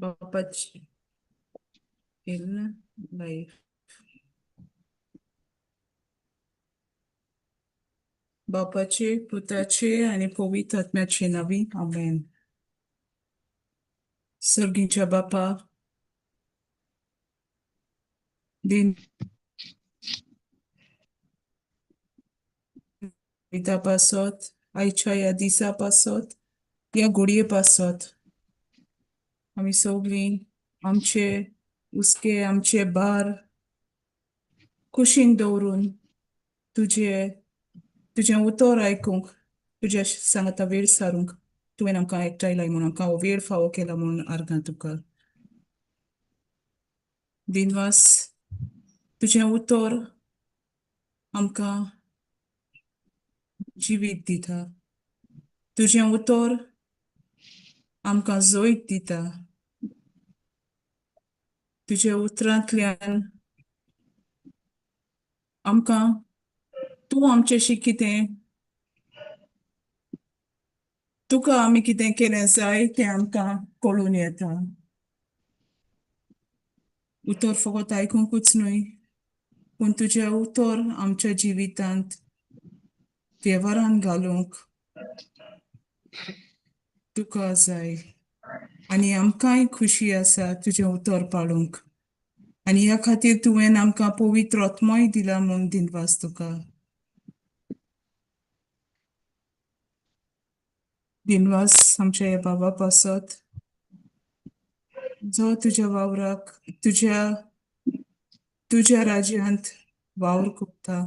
बापाची in life. बापाचे, पुताचे आनी पवित्र आत्म्याचे नांवी, आमेन. सर्गीच्या बापा, दिन पासत, आयच्या ह्या दिसा पासत, ह्या घडये पासत, आमी सगळीं आमचे हुस्के, आमचे भार कुशीन दवरून तुजे तुजें उतर आयकूंक, तुज्या सांगाता वेळ सारूंक तुवें आमकां एकठांयलाय म्हूण, आमकां हो वेळ फावो केला म्हूण आर्गां तुका. दिनवास, तुजें उतर आमकां जिवीत दिता, तुजें उतर आमकां जैत दिता. तुज्या उतरांतल्यान आमकां तूं आमच्याशी कितें, तुका आमी कितें केलें जाय तें आमकां कळून येता. उतर फकत आयकुंकूच न्हय, पूण तुजें उतर आमच्या जिवितांत वेव्हारान घालूंक तुका जाय आनी आमकांय खुशी आसा तुजें उतर पाळूंक. आनी ह्या खातीर तुवें आमकां पवित्र आत्मोय दिला म्हूण दिनवास तुका. दिनवास आमच्या ह्या बाबा पासत, जो तुज्या वावराक, तुज्या तुज्या राज्यांत वावर करता.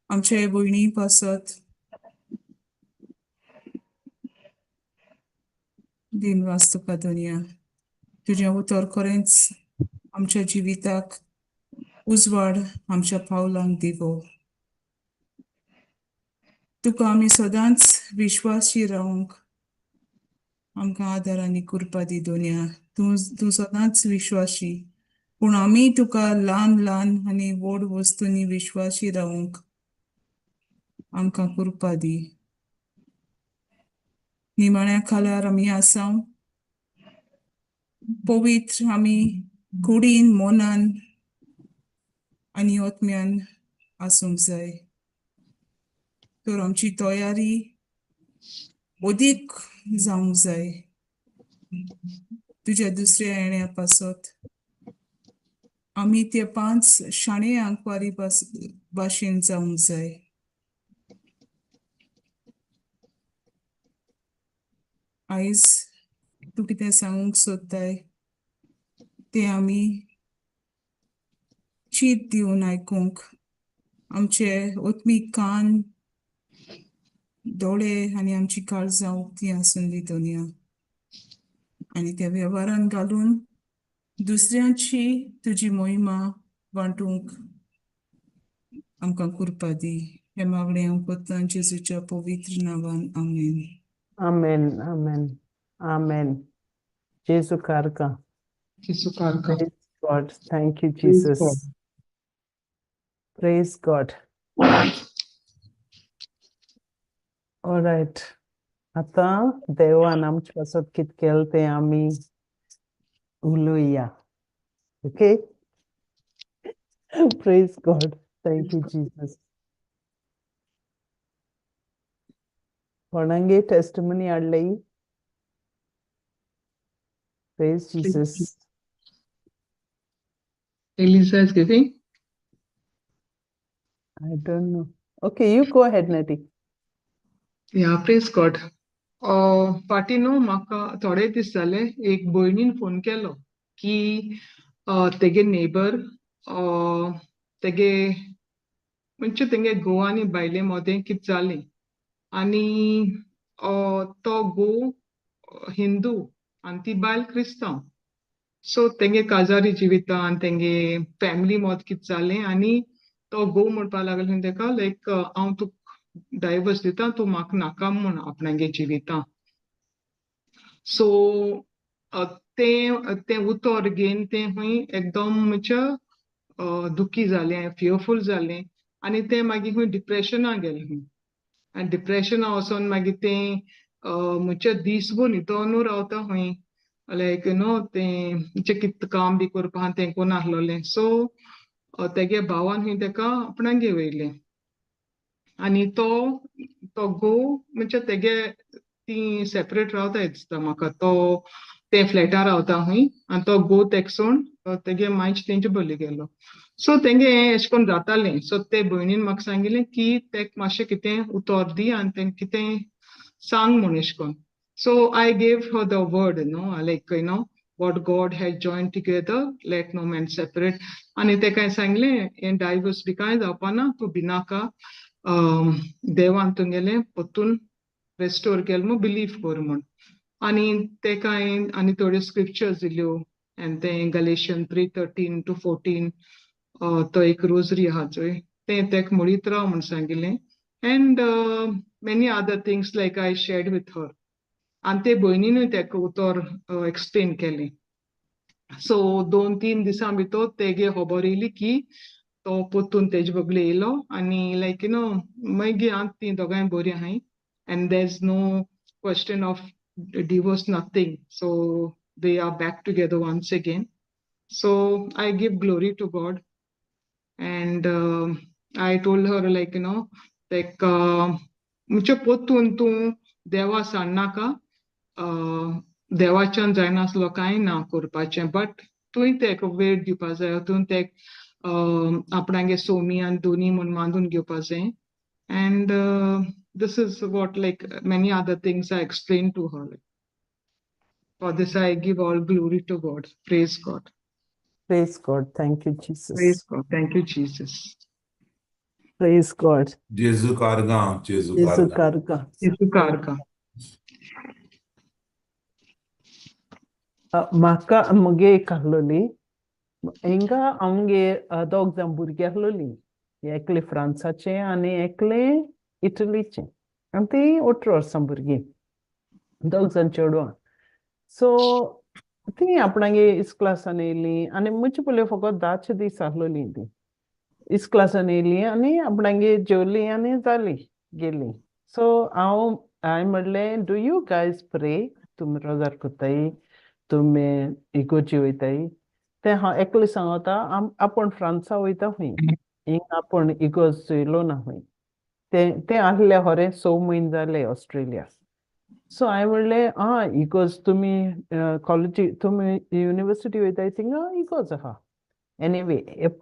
आमच्या ह्या भयणी पासत दिनवास तुका दुनिया. तुजें उतर खरेंच आमच्या जिविताक उजवाड, आमच्या पावलांक दिवो. तुका आमी सदांच विश्वासी रावंक आमकां आदार आनी कृपा दी दुनिया. तूं तूं सदांच विश्वासी, पूण आमी तुका ल्हान ल्हान आनी व्हड वस्तूंनी विश्वासी रावंक आमकां कृपा दी. निमाण्या काळार आमी आसा, पवित्र आमी कुडीन, मनान आनी आत्म्यान आसूंक जाय. तर आमची तयारी अदीक जावंक जाय तुज्या दुसऱ्या येण्या पासत. आमी ते पांच शाणे आंकवारी भाशेन जावंक जाय. आयज तूं कितें सांगूंक सोदताय तें आमी चीत दिवन आयकूंक आमचे आत्मीक कान, दोळे आनी आमची काळजां उक्ती आसून दी दुनिया, आनी त्या वेव्हारान घालून दुसऱ्यांची तुजी मोहिमा वांटूंक आमकां कृपा दी. हें मागणें हांव करतां जेजूच्या पवित्र नांवान, आमेन. Amen, amen, amen. Jesu Karka. Jesu Karka. Praise God. Thank you, Praise Jesus. God. Praise God. All right. आतां देवान आमचे पासत कितें केलें तें आमी उलोवया. Okay? Praise God. Thank you, Jesus. कोणागे testimony हाडली? Praise Jesus. Elisa is giving. I don't know. Okay, you go ahead, Nettie. Yeah, praise God. फाटीं न्हू म्हाका थोडे दीस जाले, एक भयणीन फोन केलो की तेगे नेबर, तेगे म्हणजे तेंगे घोव आनी बायले मदें कितें जालें आनी तो घोव हिंदू आनी ती बायल क्रिस्तांव. सो तेंगे काजारी जिवितान तेंगे फॅमिली मद कितें जालें आनी तो घोव म्हणपा लागलो तेका लायक, हांव तुका डायवर्स दिता, तूं म्हाका नाका म्हूण आपणागे जिविता. सो तें तें उतर घेवन तें खंय एकदम म्हणजे दुखी जालें, फियरफूल जालें आनी तें मागीर खंय डिप्रेशना गेलें खंय. आनी डिप्रेशना वचोन मागीर तें म्हणजे दीसभर न्हिदोनू रावता खंय. लायक you know तें जें कितें काम बी करपा आहा तें कोन्न आहलोलें. सो तेगे भावान खंय तेका आपणागे वयलें आनी तो तो घोव म्हणजे तेगे ती सेपरेट रावता दिसता म्हाका. तो ते फ्लॅटार रावता खंय आनी तो घोव तेका सोडून तेगे मांयचे तेंचे बली गेलो. सो तेंगे हें एशें कोन्न जातालें. सो ते भयणीन म्हाका सांगिल्लें की तेका मातशें कितें उतर दी आनी तेंका कितें सांग म्हूण एशें कोन्न. So I gave her the word, like what God has joined together, let no man separate. आनी तेका हांवें सांगलें हें डायवर्स बी कांय जावपा ना, तूं भिनाका, देवान तुगेलें परतून रेस्टोर केलें म्हूण बिलीव कर म्हूण. आनी तेका हांवें आनी थोड्यो स्क्रिप्चर्स दिल्यो आनी तें गलेशियन 3:13 to 14, तो एक रोजरी आहा चोय, तें तेका म्हणीत राव म्हूण सांगिल्लें. And many other things like I shared with her. आनी ते भयणीनूय तेका उतर एक्सप्लेन केलें. सो 2-3 दिसां भितर तेगे खबर येयली की तो परतून तेजे बगले येयलो आनी लायक you know मागीर आतां ती दोगांय बरीं आहाय and there is no question of divorce, nothing. So they are back together once again. So I give glory to God. And I told her like like म्हणजे परतून तूं देवा सांडनाका, देवाच्यान जायनासलो कांय ना करपाचें, बट तुवें तेका वेळ दिवपा जाय, तुवें तेक आपणागे सोमी आनी दोनी म्हूण मानून घेवपा जाय. And this is what, like, many other things I explained to her. For this I give all glory to God. Praise God. Praise God. Thank you, Jesus. Praise God. Thank you, Jesus. Praise God. Jesu carga, Jesu Jesu carga. Karga. Jesu carga. म्हाका म्हगे एक आहलोली हिंगा, आमगे दोग जाण भुरगीं आहलोलीं, एकलें फ्रांसाचें आनी एकलें इटलीचें, आनी तीं 18 वर्सां भुरगीं, दोग जाण चेडवां. सो तीं आपणागे इस्क्लासान येयलीं आनी म्हणचे पयलीं फकत 10 दीस आहलोलीं तीं. इस्क्लासान येयलीं आनी आपणागे जेवलीं आनी जालीं गेलीं. सो हांव हांवें म्हणलें, do you guys pray? तुमी रोजार करताय? तुमी इगोर्जी वयताय? तें हांव एकलें सांगता, आपूण फ्रांसा वयता खंय, हिंगा आपूण इगोर्ज चोयलो ना खंय. तें तें आहलें खरें 6 म्हयने जाले ऑस्ट्रेलिया. सो हांवें म्हणलें, आं, इगोर्ज तुमी कॉलेजी, तुमी युनिवर्सिटी वयताय, थिंगा इगोर्ज आहा. एनिवे,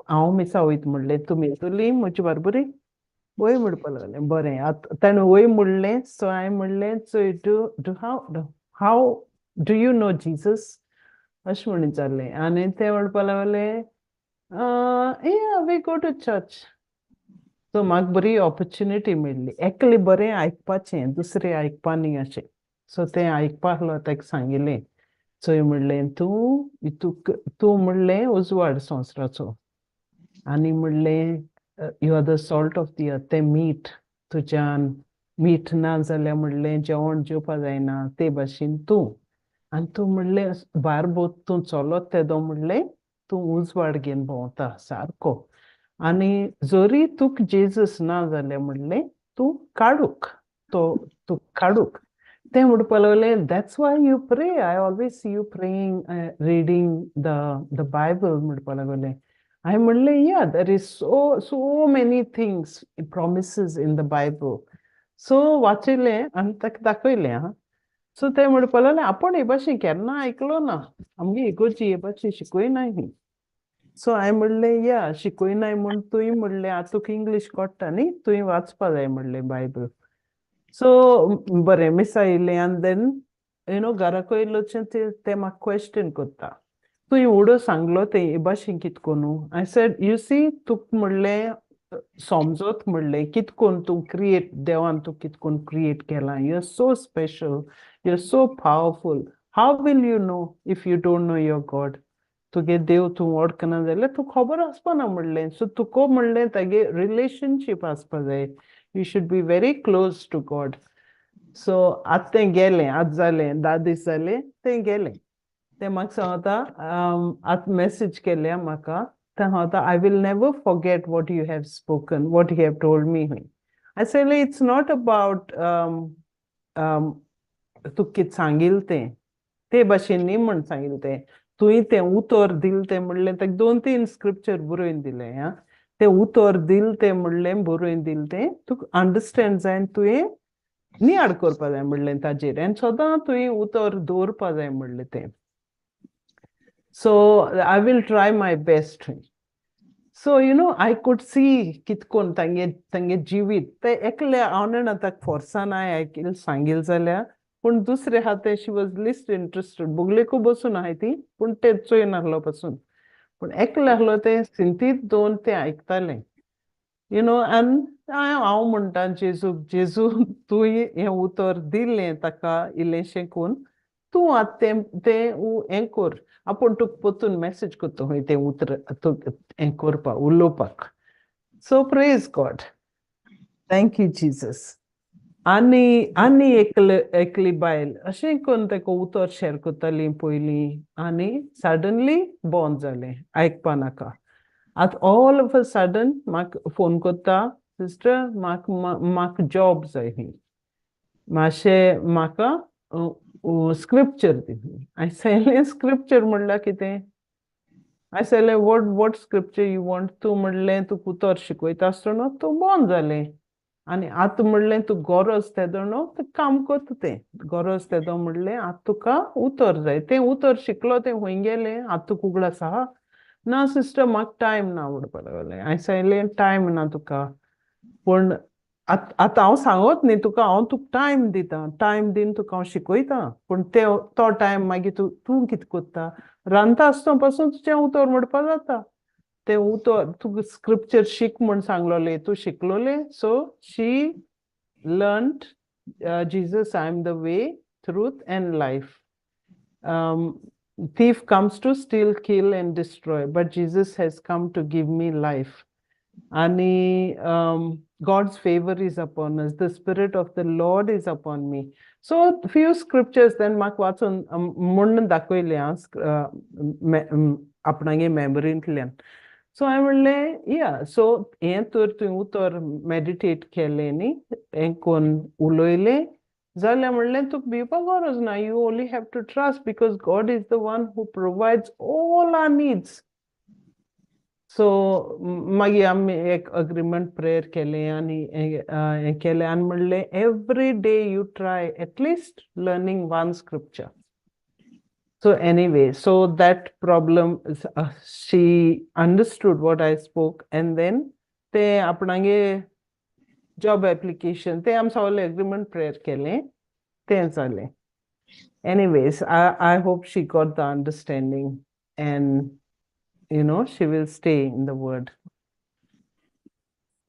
हांव मिसा वयता म्हणलें, तुमी येतली म्हजे बारबरी? वय म्हणपा लागलें, बरें. आतां ताणें वय म्हणलें. सो हांवें म्हणलें, चोय, do how how do you know Jesus? अशें म्हणून विचारलें आनी ते म्हणपा लागले, yeah, we go to church. So म्हाका बरी ऑपॉर्च्युनिटी मेळ्ळी, एकलें बरें आयकपाचें, दुसरें आयकपा न्ही अशें. सो तें आयकपा आहलो, ताका सांगिल्लें, चोय म्हणलें, तूं तुक तूं म्हणलें उजवाड संवसाराचो आनी म्हणलें you are the salt of the earth. तें मीठ, तुज्यान मीठ ना जाल्यार म्हणलें जेवण जेवपा जायना, ते भाशेन तूं आनी तूं म्हणलें भायर भोंवत तूं चलत तेदो म्हणलें तूं उजवाड घेवन भोंवता सारको आनी जरी तुका जेजस ना जाल्यार म्हणलें तूं काडूक तो तूं काडूक. तें म्हणपा लागलें, that's why you pray. I always see you praying, reading the Bible, म्हणपा लागलें. हांवें म्हणलें, yeah, there is so so many things, promises in the Bible. So वाचिल्लें आनी ताका दाखयलें. आं, सो ते म्हणपा लागले, आपूण हे भाशेन केन्ना आयकलो ना, आमगे इगोर्जी हे भाशेन शिकयनाय ही. सो हांवें म्हणलें, या, शिकयनाय म्हूण तुवें म्हणलें आतां तुका इंग्लीश कळटा न्ही, तुवें वाचपा जाय म्हणलें बायबल. सो बरें, मिसा येयलें आनी then you know घराक येयलोचें ते म्हाका क्वेश्चन करता, तुवें उडो सांगलो तें हे भाशेन कित कोन्नू? I said, you see, तुका म्हणलें समजत म्हणलें कित कोन्न तूं क्रिएट, देवान तूं कित कोन्न क्रिएट केलां. You are so special, you are so powerful. How will you know if you don't know your God? तुगे देव तूं वळखना जाल्यार तूं खबर आसपाना म्हणलें. सो तुका म्हणलें तागे रिलेशनशीप आसपा जाय. You should be very close to God. So आतां तें गेलें, आतां जालें 10 दीस जाले तें गेलें. तें म्हाका सांगता, आतां मॅसेज केल्या म्हाका, तें सांगता, I will never forget what you have spoken, what you have told me. I said, it's not about तुका कितें सांगिल्लें तें. ते भाशेन न्ही म्हण सांगिल्लें तें. तुवें तें उतर दिलें तें म्हणलें ताका दोन तीन स्क्रिप्चर बरोवन दिलें. आं, तें उतर दिलें तें म्हणलें, बरोवन दिलें तें तुका अंडरस्टँड जाय, तुवें नियाळ करपा जाय म्हणलें ताजेर आनी सदां तुवें उतर दवरपा जाय म्हणलें तें. So I will try my best. So I could see कितकोन तांगे जिवीत ते एकले. हांव जाणा, ताका फोर्सान हांवें आयकिल सांगिल जाल्यार, पूण दुसरे आहा ते, she was least interested. बोगलेकू बसून आहाय ती, पूण ते चोयनासलो पासून. पूण एकले आहलो ते सिंतीत दोन ते आयकताले आनी हांव म्हणटा जेजूक, जेजू, तुवें हें उतर दिलें ताका इल्लेंशें करून, तूं आतां तें तें हें कर. आपूण तुका परतून मॅसेज करता खंय तें उतर हें करपाक, उलोवपाक. So praise God, thank you, Jesus. आनी एकली बायल अशें करून ताका उतर शेर करताली पयलीं आनी सडनली बंद जालें, आयकपा नाका. आतां ऑल ऑफ अ सडन म्हाका फोन करता, सिस्टर, म्हाका जॉब जाय ही, मातशें म्हाका स्क्रिप्चर दी. हांवें सांगलें, स्क्रिप्चर म्हणल्यार कितें? हांवें सांगलें, What scripture you want? तूं म्हणलें तुका उतर शिकयता आसतना तूं बंद जालें आनी आतां म्हणलें तूं गरज तेदो न्हू तें काम करता तें गरज तेदो म्हणलें, आतां तुका उतर जाय, तें उतर शिकलो तें खंय गेलें? आतां तुका उगडास आहा ना? सिस्टर, म्हाका टायम ना म्हणपाक लागलें. हांवें सांगलें, टायम ना तुका, पूण आतां हांव सांगत न्ही तुका, हांव तुका टायम दिता, टायम दिवन तुका हांव शिकयता, पूण ते तो टायम मागीर तूं कितें करता? रांदता आसतना पासून तुजें उतर म्हणपाक जाता. तें उतर तुका स्क्रिप्चर शीक म्हूण सांगलोलें, तूं शिकलोलें. So she learned Jesus, "I am the way, truth and life. Thief comes to steal, kill and destroy, but Jesus has come to give me life." आणि God's favor is upon us. The Spirit of the Lord is upon me. So few scriptures then म्हाका वाचून म्हणून दाखयले आं आपणागे मेमरींतल्यान. So हांवें म्हणलें, या, so हें तर तुवें उतर मेडिटेट केलें न्ही, हें कोन्न उलयलें जाल्यार म्हणलें तुका भिवपाक गरज ना. You only have to trust because God is the one who provides all our needs. So मागीर आमी एक अग्रीमेंट प्रेयर केलें आनी हें केलें आनी म्हणलें, every day you try at least learning one scripture. So anyway, so that problem, she understood what I spoke and then ते आपणागे जॉब एप्लिकेशन ते आमी सगळे एग्रीमेंट प्रेयर केलें, तें जालें. Anyways, I hope she got the understanding and she will stay in the word.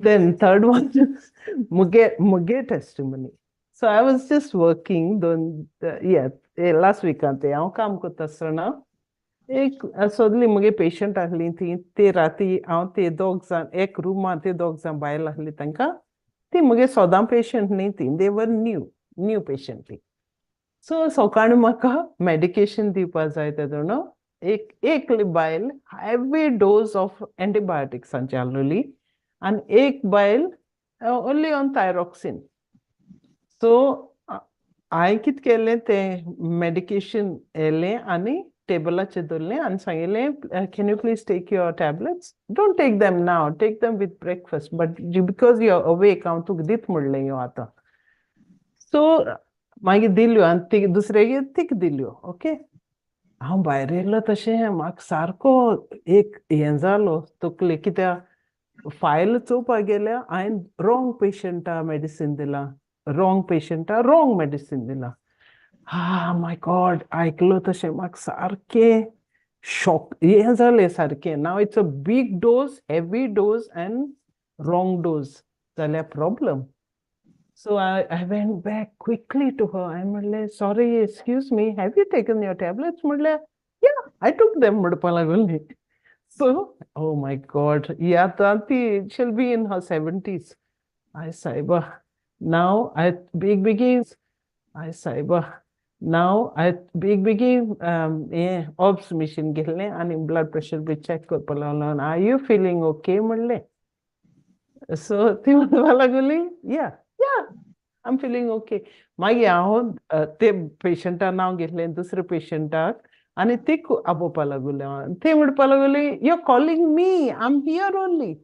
Then third one, मुगे testimony. So I was just working दोन, yeah, last week ते हांव काम करता आसतना एक सगळीं मुगे पेशंट आहली ती. ते राती हांव ते दोग जाण एक रुमान, ते दोग जाण बायल आहली, तांकां ती मुगे सदां पेशंट न्ही ती, they were new patient ती. सो सकाळीं म्हाका मेडिकेशन दिवपा जाय तेदोना एक एकली बायल हेवी डोज ऑफ एंटीबायोटिक्सांची आहलोली आनी एक बायल ओन्ली ऑन थायरॉक्सिन. सो हांवें कितें केलें, तें मेडिकेशन येलें आनी टेबलाचेर दवरलें आनी सांगिल्लें, "Can you please take your tablets? Don't take them now, take them with breakfast, but because you are awake, हांव तुका दीत म्हणलें ह्यो आतां." सो मागीर दिल्यो आनी ती दुसरेगेर तिका दिल्यो. ओके, हांव भायर येयलो तशें म्हाका सारको एक हें जालो तकले, कित्याक फायल चोवपाक गेल्यार हांवें रॉंग पेशंटा मेडिसीन दिलां, रॉंग पेशंटा रॉंग मेडिसीन दिलां. हा माय गॉड, आयकलो तशें म्हाका सारकें शॉक हें जालें सारकें. Now it's a big dose, heavy dose and wrong dose जाल्यार problem. So I went back quickly to her. I म्हणलें, "Sorry, excuse me, have you taken your tablets?" म्हणल्यार, "Yeah, I took them," म्हणपाक लागली. So, oh my God, ही आतां ती she'll be in her 70s. I सायबा, now I बेग बेगीन, I सायबा, now I बेग बेगीन हें ऑब्स मशीन घेतलें आनी ब्लड प्रेशर बी चॅक करपाक लागलो. "Are you feeling okay?" म्हणलें. सो ती म्हणपाक लागली, Yeah." I am feeling okay. मागीर हांव ते पेशंटा नांव घेतलें दुसऱ्या पेशंटाक आनी ते आपोवपा लागलें हांव. ते म्हणपा लागले, you are calling me, I am here only.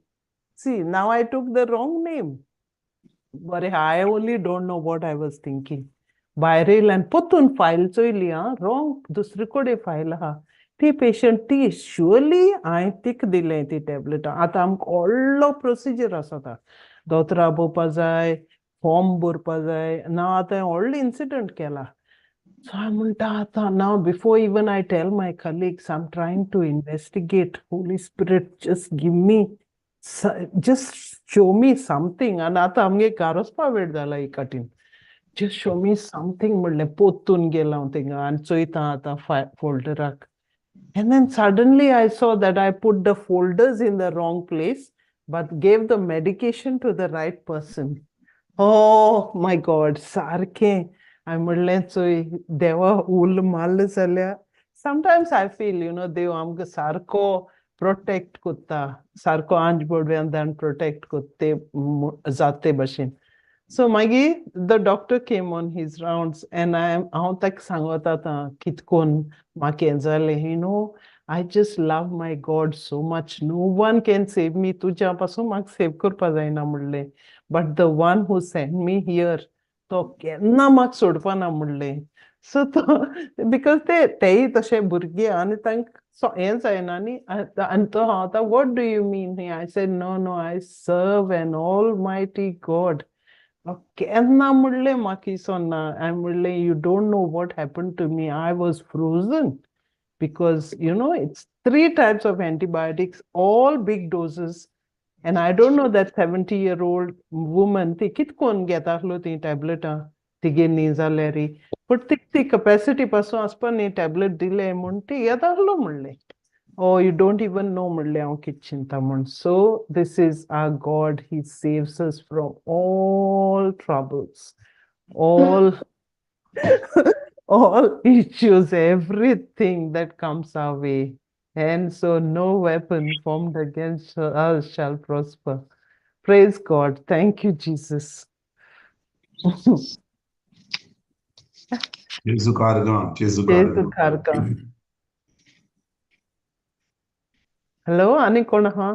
See, now I took the wrong name. बरें, I only don't know what I was thinking. भायर येयलें आनी परतून फायल चोयली, आं, रॉंग दुसरे कडेन फायल आहा. ती पेशंट ती शुअरली हांवें तिका दिलें ती टॅबलेट. आतां आमकां व्हडलो प्रोसिजर आसा आतां, दोतोरा आपोवपा जाय, फॉर्म भरपा जाय ना. आतां व्हडलो इन्सिडंट केला. सो हांव म्हणटा आतां, now before even I tell my colleagues, I am trying to investigate. Holy Spirit, just give me, just show me something. आनी आतां आमगे घरा वचपा वेळ जाला एकाटीन. जस्ट शो मी समथींग म्हणलें. पोत्तून गेला हांव थिंगा आनी चोयता आतां फोल्डराक. And then suddenly I saw that I put the folders in the wrong place, but gave the medication to the right person. Oh my God, सारकें. हांवें म्हणलें, चोय देवा, उल मारले जाल्यार. Sometimes I feel, देव आमकां सारको प्रोटेक्ट कोत्ता, सारको आंज बोडव्यान प्रोटेक्ट कोत्ते जाते भशेन. सो मागीर the doctor came on his rounds and I हांव ताका सांगत आतां कितकोन म्हाका हें जालें. I just love my God so much, no one can save me. तुज्या पासून म्हाका सेव करपा जायना म्हणलें, but the one who send me here, तो केन्ना म्हाका सोडपा ना म्हणलें. सो तो because ते तेय तशे भुरगे आनी तांकां हें जायना. न्ही, आनी तो हांव आतां, what do you mean? I said, No, I serve an almighty God. केन्ना म्हणलें म्हाका दिसना. हांवें म्हणलें, you don't know what happen to me. I was frozen because it's three types of antibiotics, all big doses, and I don't know that 70-year-old woman ती कितकोन घेता आसलो ती टॅबलेटां तिगे न्ही जाल्यार, बट ती ती कपॅसिटी पासून आसपा न्ही. टॅबलेट दिले म्हूण ती घेता आसलो म्हणलें. Oh, you don't even know म्हणलें हांव कितें चिंता म्हूण. So this is our God. He saves us from all troubles, all issues, everything that comes our way. And so no weapon formed against us shall prosper. Praise God. Thank you, Jesus. Jesu कारगां, जेजू जेजू कारगां. कारगां. Hello, आनी कोण आहा?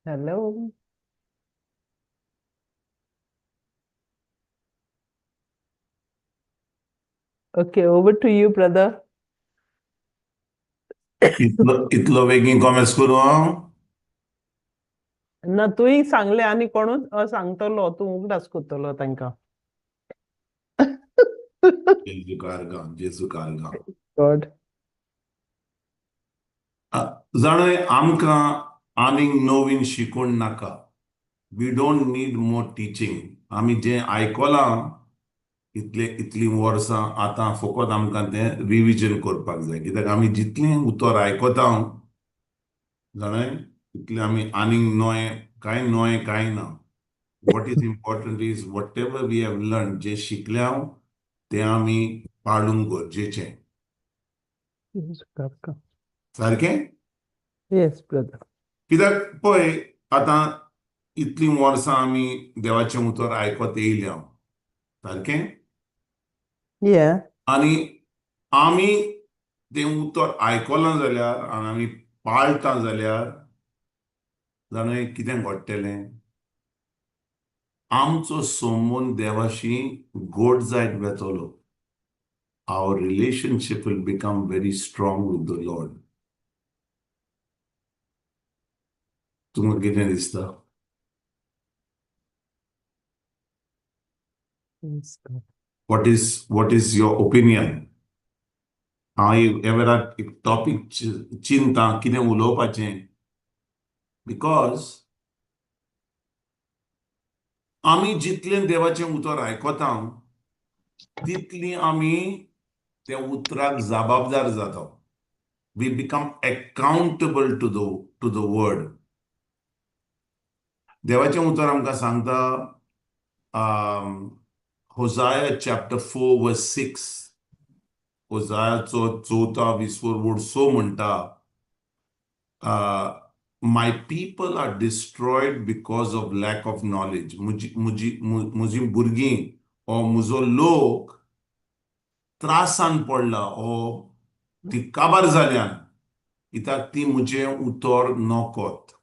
Hello. Okay, over to you, brother. इतलो इतलो बेगीन कॉमेस करूं हांव? ना, तुवें सांगलें आनी कोणूच सांगतलो, तूं उगडास करतलो तांकां. जेजू कारगां, जेजू कारगां. गॉड. जाणय, आमकां आनीक नवीन शिकोवण नाका. We don't need more teaching. आमी जें आयकलां इतले इतलीं वर्सां, आतां फकत आमकां तें रिविजन करपाक जाय, कित्याक आमी जितलें उतर आयकता, जाणय, तितलें आमी आनीक नवें कांय नवें कांय ना. What is important is whatever we have learn, जें शिकल्या हांव तें आमी पाळूंक गरजेचें. सारकें. Yes, brother. कित्याक पळय, आतां इतलीं वर्सां आमी देवाचें उतर आयकत येयल्या, सारकें? Yeah. आनी आमी तें उतर आयकलां जाल्यार आनी आमी पाळटा जाल्यार, जाणा कितें घडटलें? आमचो संबंद देवाशी गोड जायत वेतलो. Our relationship will become very strong with the Lord. तुमकां कितें दिसता? Yes, God. What is your opinion? हांव ह्या वेळार एक टॉपीक चिंता कितें उलोवपाचें, because आमी जितलें देवाचें उतर आयकता, तितली आमी त्या उतराक जबाबदार जाता. We become accountable to the word. देवाचें उतर आमकां सांगता, Hosea chapter 4 verse 6. ओजायाचो चवथा विसवर वोड सो म्हणटा, my people are destroyed because of lack of knowledge. म्हजी म्हजी म्हजी भुरगीं ओ म्हजो लोक त्रासान पडला ओ ती काबार जाल्यान, कित्याक ती म्हजें उतर नकत.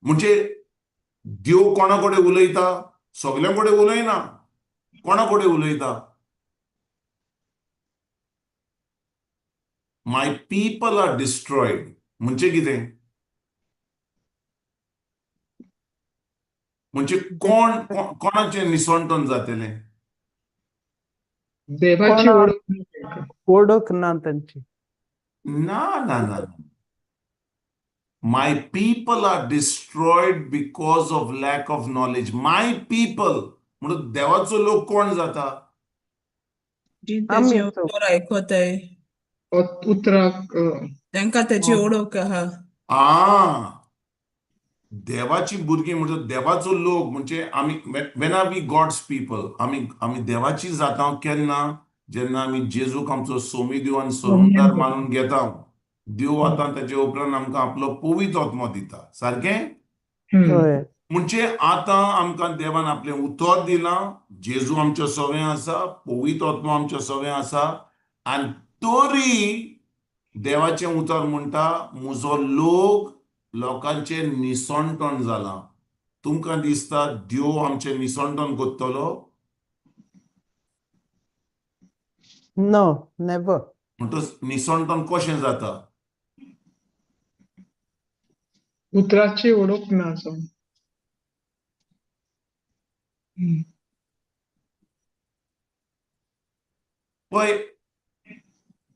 म्हणजे देव कोणा कडेन उलयता? सगल्यां कडेन उलयना. कोणा कडेन उलयता? My people are destroyed म्हणजे कितें? म्हणजे कोण कोणाचें निसणटण जातलें? देवाची कोणा ओळख ना तांकां. ओळख ना तांची. ना ना ना, my people are destroyed because of lack of knowledge. My people म्हणून देवाचो लोक कोण जाता? जी आमी तेजें उतर आयकताय उतराक तांकां तेजी ओळख आहा. आ, देवाची भुरगीं म्हणजे देवाचो लोक म्हणजे आमी. When are we God's people? आमी आमी देवाची जाता केन्ना? जेन्ना आमी जेजूक आमचो सोमी देव आनी सोडूनदार मानून घेता. देव आतां ताचे उपरांत आमकां आपलो पवित्र आत्मो दिता. सारकें? हय. म्हणजे आतां आमकां देवान आपलें उतर दिलां, जेजू आमच्या सवें आसा, पवित्र आत्मो आमच्या सवें आसा, आनी तरी देवाचें उतर म्हणटा, म्हजो लोक लोकांचें निसणटण जालां. तुमकां दिसता देव आमचें निसणटण करतलो? No, never. म्हणटच निसणटण कशें जाता? उतराची ओळख ना जावन. पळय,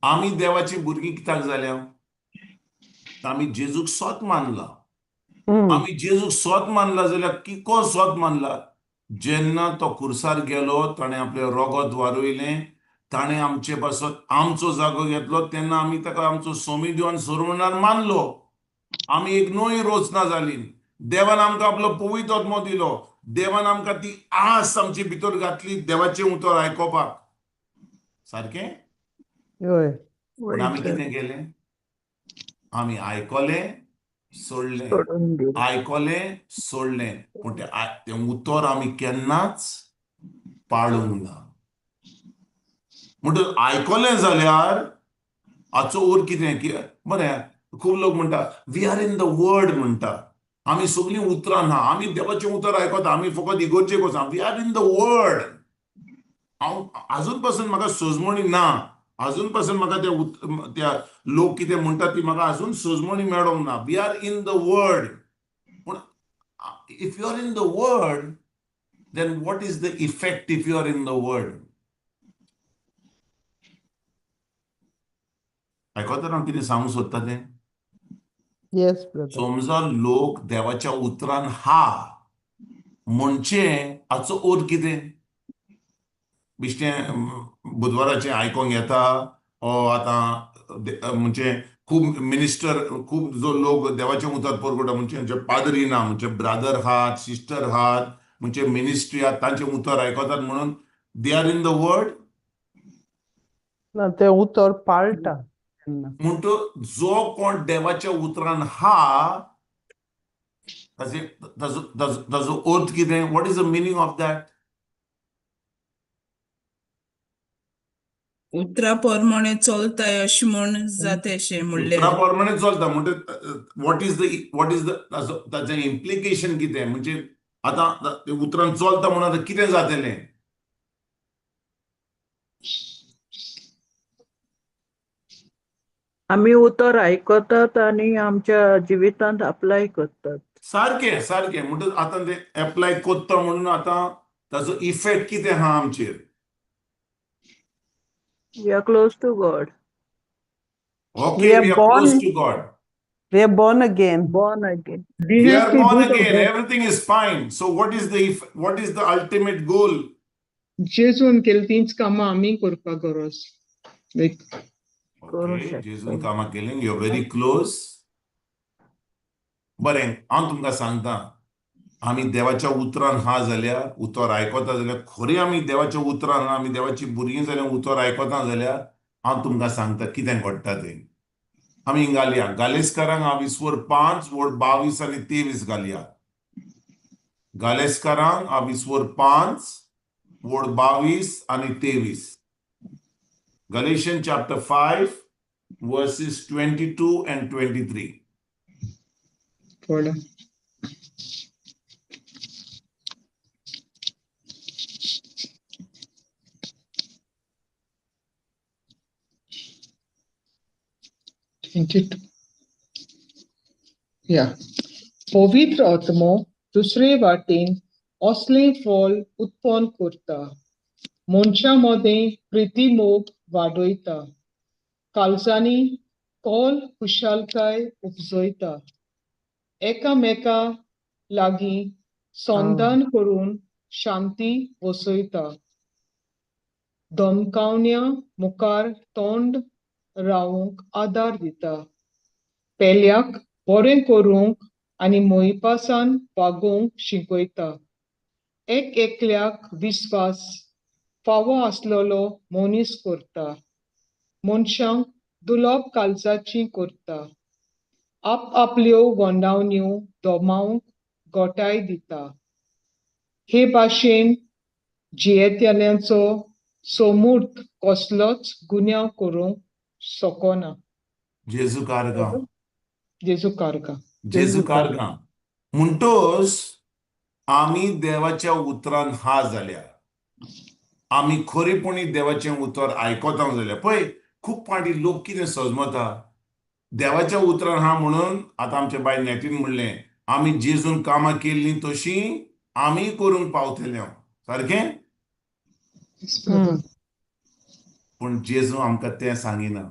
आमी देवाची भुरगीं कित्याक जाल्या? आमी जेजूक सोत मानला. आमी जेजूक सोत मानला जाल्यार किको सोत मानला? जेन्ना तो खुर्सार गेलो, ताणें आपलें रोगत वारयलें, ताणें आमचे पासत आमचो जागो घेतलो, तेन्ना आमी ताका आमचो सोमी दिवन सोरवणार मानलो. आमी एक नवी रचना जाली. देवान आमकां आपलो पवित्र आत्मो दिलो. देवान आमकां ती आस आमचे भितर घातली देवाचें उतर आयकोपाक. सारकें? हय. पूण आमी कितें केलें? आमी आयकलें, सोडलें. सोडून दिलें. आयकलें, सोडलें. पूण तें उतर आमी केन्नाच पाळूंक ना. म्हणटच आयकलें जाल्यार हाचो उर कितें की बरें, खूब लोक म्हणटा, we are in the word म्हणटा. आमी सगळीं उतरां ना, आमी देवाचें उतर आयकता, आमी फकत इगोर्जेक वचा, we are in the word. हांव आजून पासून म्हाका सोजमणी ना, अजून पासून म्हाका त्या लोक कितें म्हणटात ती म्हाका अजून सोजमणी मेळोंक ना. We are in the word, पूण if you are in the word, then what is the effect if you are in the word? आयकता हांव कितें सांगूंक सोदता तें? Yes, brother. समजा लोक देवाच्या उतरान हा म्हणजे हाचो अर्थ कितें? बिश्टें बुधवाराचें आयकोंक येता ओ आतां म्हणजे खूब मिनिस्टर, खूब जो लोक देवाचें उतर परगटा, म्हणजे पाद्री ना, म्हणजे ब्रादर आहात, सिस्टर आहात, म्हणजे मिनिस्ट्री आहात, तांचें उतर आयकतात म्हणून they are in the word? ना, तें उतर पाळटा तेन्ना. म्हणतो जो कोण देवाच्या उतरान हा, ताजे ताजो ताजो अर्थ कितें? What is the meaning of that? उतरा प्रमाणे चलताय अशें म्हूण जातेशें म्हणलें. उतरा प्रमाणे चलता म्हणजे what is the ताचें इम्प्लिकेशन कितें? म्हणजे आतां ते उतरान चलता म्हणून आतां कितें जातलें? आमी उतर आयकतात आनी आमच्या जिवितांत अप्लाय करतात. सारकें सारकें. म्हणटच आतां ते एप्लाय कोत्ता म्हणून आतां ताचो इफेक्ट कितें आहा आमचेर? We are close to God. Okay. We are we are close born to God. We are born again. Born again. We we have are to born do the again. Work. Everything is fine. So what is the ultimate goal? जेजून केली तींच कामां आमी करपाक गरज, लायक करूं okay. शकता. जेजून कामां केलीं, you very close. बरें, हांव तुमकां सांगता, आमी देवाच्या उतरान हा जाल्यार, उतर आयकता जाल्यार, खरें आमी देवाच्या उतरान हा, आमी देवाची भुरगीं जाल्यार, उतर आयकता जाल्यार हांव तुमकां सांगता कितें घडटा तें. आमी घालया गालेस्कारांक आविस्वर 5 वड 22 आनी 23 घालया. गालेस्कारांक आविस्वर 5 वड 22 आनी 23. Galatians chapter 5 verses 22 and 23. पळय. 22. या. पवित्र आत्मो दुसरे वाटेन असलें फळ उत्पन्न करता, मनशां मदें प्रिती मोग वाडयता, काळजांनी खोल खुशालकाय उपजयता, एकामेका लागीं संधान करून शांती वसयता, धमकावण्या मुखार तोंड रावूंक आदार दिता, पेल्याक बरें करूंक आनी मोहिपासान वागोवंक शिकयता, एक एकल्याक विस्वास फावो आसलेलो मनीस करता, मनशांक दुलोब काळजाची करता, आपआपल्यो वंडावण्यो दोमावंक गोटाय दिता. हे भाशेन जियेतल्यांचो सोमूर्त कसलोच गुन्यांव करूंक शकना. जेजू कारगा. जेजू कारगा. जेजू कारगा. म्हणटोच आमी देवाच्या उतरान हा जाल्यार, आमी खरेपणी देवाचें उतर आयकता जाल्यार, पळय खूब फावटी लोक कितें सजमता देवाच्या उतरान हा म्हणून. आतां आमच्या बाय नेटीन म्हणलें, आमी जेजून कामां केल्लीं तशीं आमी करूंक पावतले. सारकें? पूण जेजू आमकां तें सांगिना.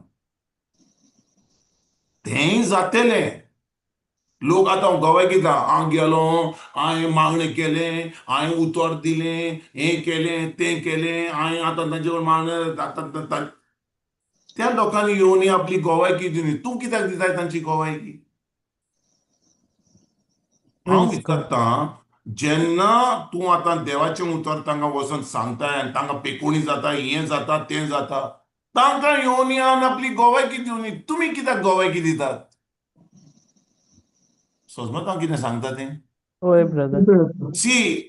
तेंय जातलें. लोक आतां गोव्या कितें, हांव गेलो, हांवें मागणें केलें, हांवें उतर दिलें, हें केलें तें केलें, हांवें आतां तांचे कडेन मागणें. आतां त्या लोकांनी येवन आपली गोवायकी दिली. तूं कित्याक दिताय तांची गोवायकी? हांव विचारतां, जेन्ना तूं आतां देवाचें उतर तांकां वचोन सांगताय आनी तांकां पेकोणी जाता, हें जाता तें जाता, तांकां येवन आनी आपली गोवायकी दिवनी, तुमी कित्याक गोवायकी दितात? सजमत हांव कितें सांगता तें? हय ब्रदर. सी,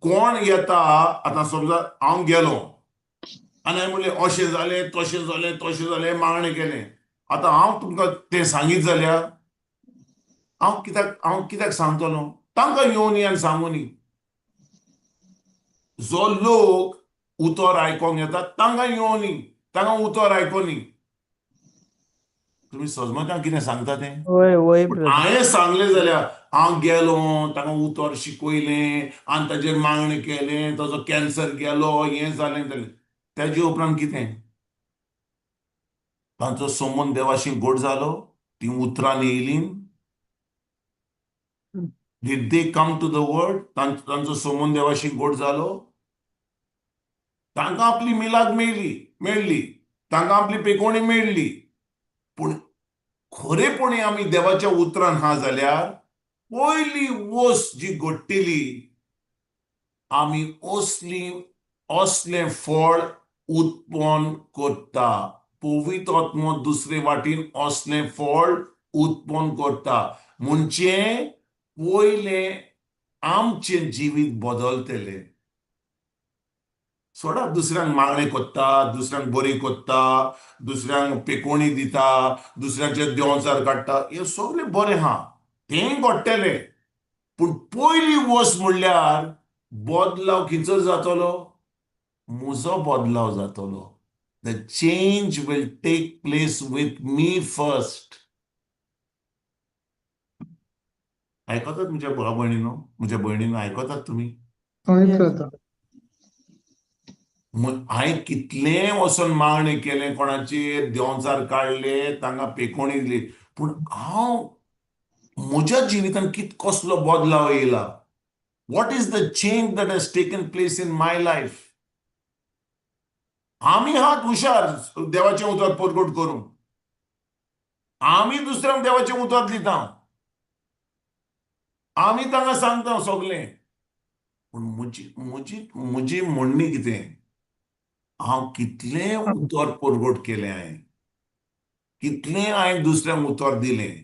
कोण येता आतां, समजा हांव गेलो आनी हांवें म्हणलें अशें जालें तशें जालें तशें जालें, मागणें केलें. आतां हांव तुमकां तें सांगीत जाल्यार हांव कित्याक सांगतलो? तांकां येवनी आनी सांगूनी. जो लोक उतर आयकोंक येता तांकां येवनी, तांकां उतर आयकोनी. तुमी सजमता कितें सांगता तें? वय वय ब्रदर. हांवें सांगलें जाल्यार हांव गेलो, ताका उतर शिकयलें आनी ताजेर मागणें केलें, ताजो कॅन्सर गेलो, हें जालें जालें, तेजे उपरांत कितें? तांचो संबंद देवाशी गोड जालो? तीं उतरां येयलीं? Did they come to the word? तांचो संबंद देवाशी गोड जालो? तांकां आपली मिलाद मेळ्ळी मेळ्ळी, तांकां आपली पेकोणी मेळ्ळी. पूण खरेपणी आमी देवाच्या उतरान हा जाल्यार पयली वस्त जी घडटली, आमी असली असलें फळ उत्पन्न करता. पवित्र आत्मो दुसरे वाटेन असलें फळ उत्पन्न करता. म्हणजे पयलें आमचें जिवीत बदलतलें. सोडा, दुसऱ्यांक मागणें कोत्ता, दुसऱ्यांक बरी कोत्ता, दुसऱ्यांक पेकोणी दिता, दुसऱ्यांचे देंवचार काडटा, हें सगळें बरें आहा, तेंय घडटलें. पूण पयली वस्त म्हणल्यार बदलाव खंयचो जातलो? म्हजो बदलाव जातलो. The change will take place with me first. आयकतात म्हज्या भाव भयणीनो, म्हज्या भयणीनो, आयकतात तुमी? हय Yes. Brother. हांवें कितलें वचोन मागणें केलें, कोणाचेर देंवचार काडले, तांकां पेकोणी दिली, पूण हांव म्हज्या जिवितांत कसलो बदलाव येयला? What is the change that has taken place in my life? आमी हात हुशार देवाचें उतर परगट करूंक, आमी दुसऱ्यांक देवाचें उतर दिता. आमी तांकां सांगता सगळें, पूण म्हजी म्हजी म्हजी म्हणणी कितें, हांव कितलें उतर परगट केलें हांवें, कितलें हांवें दुसऱ्यांक उतर दिलें,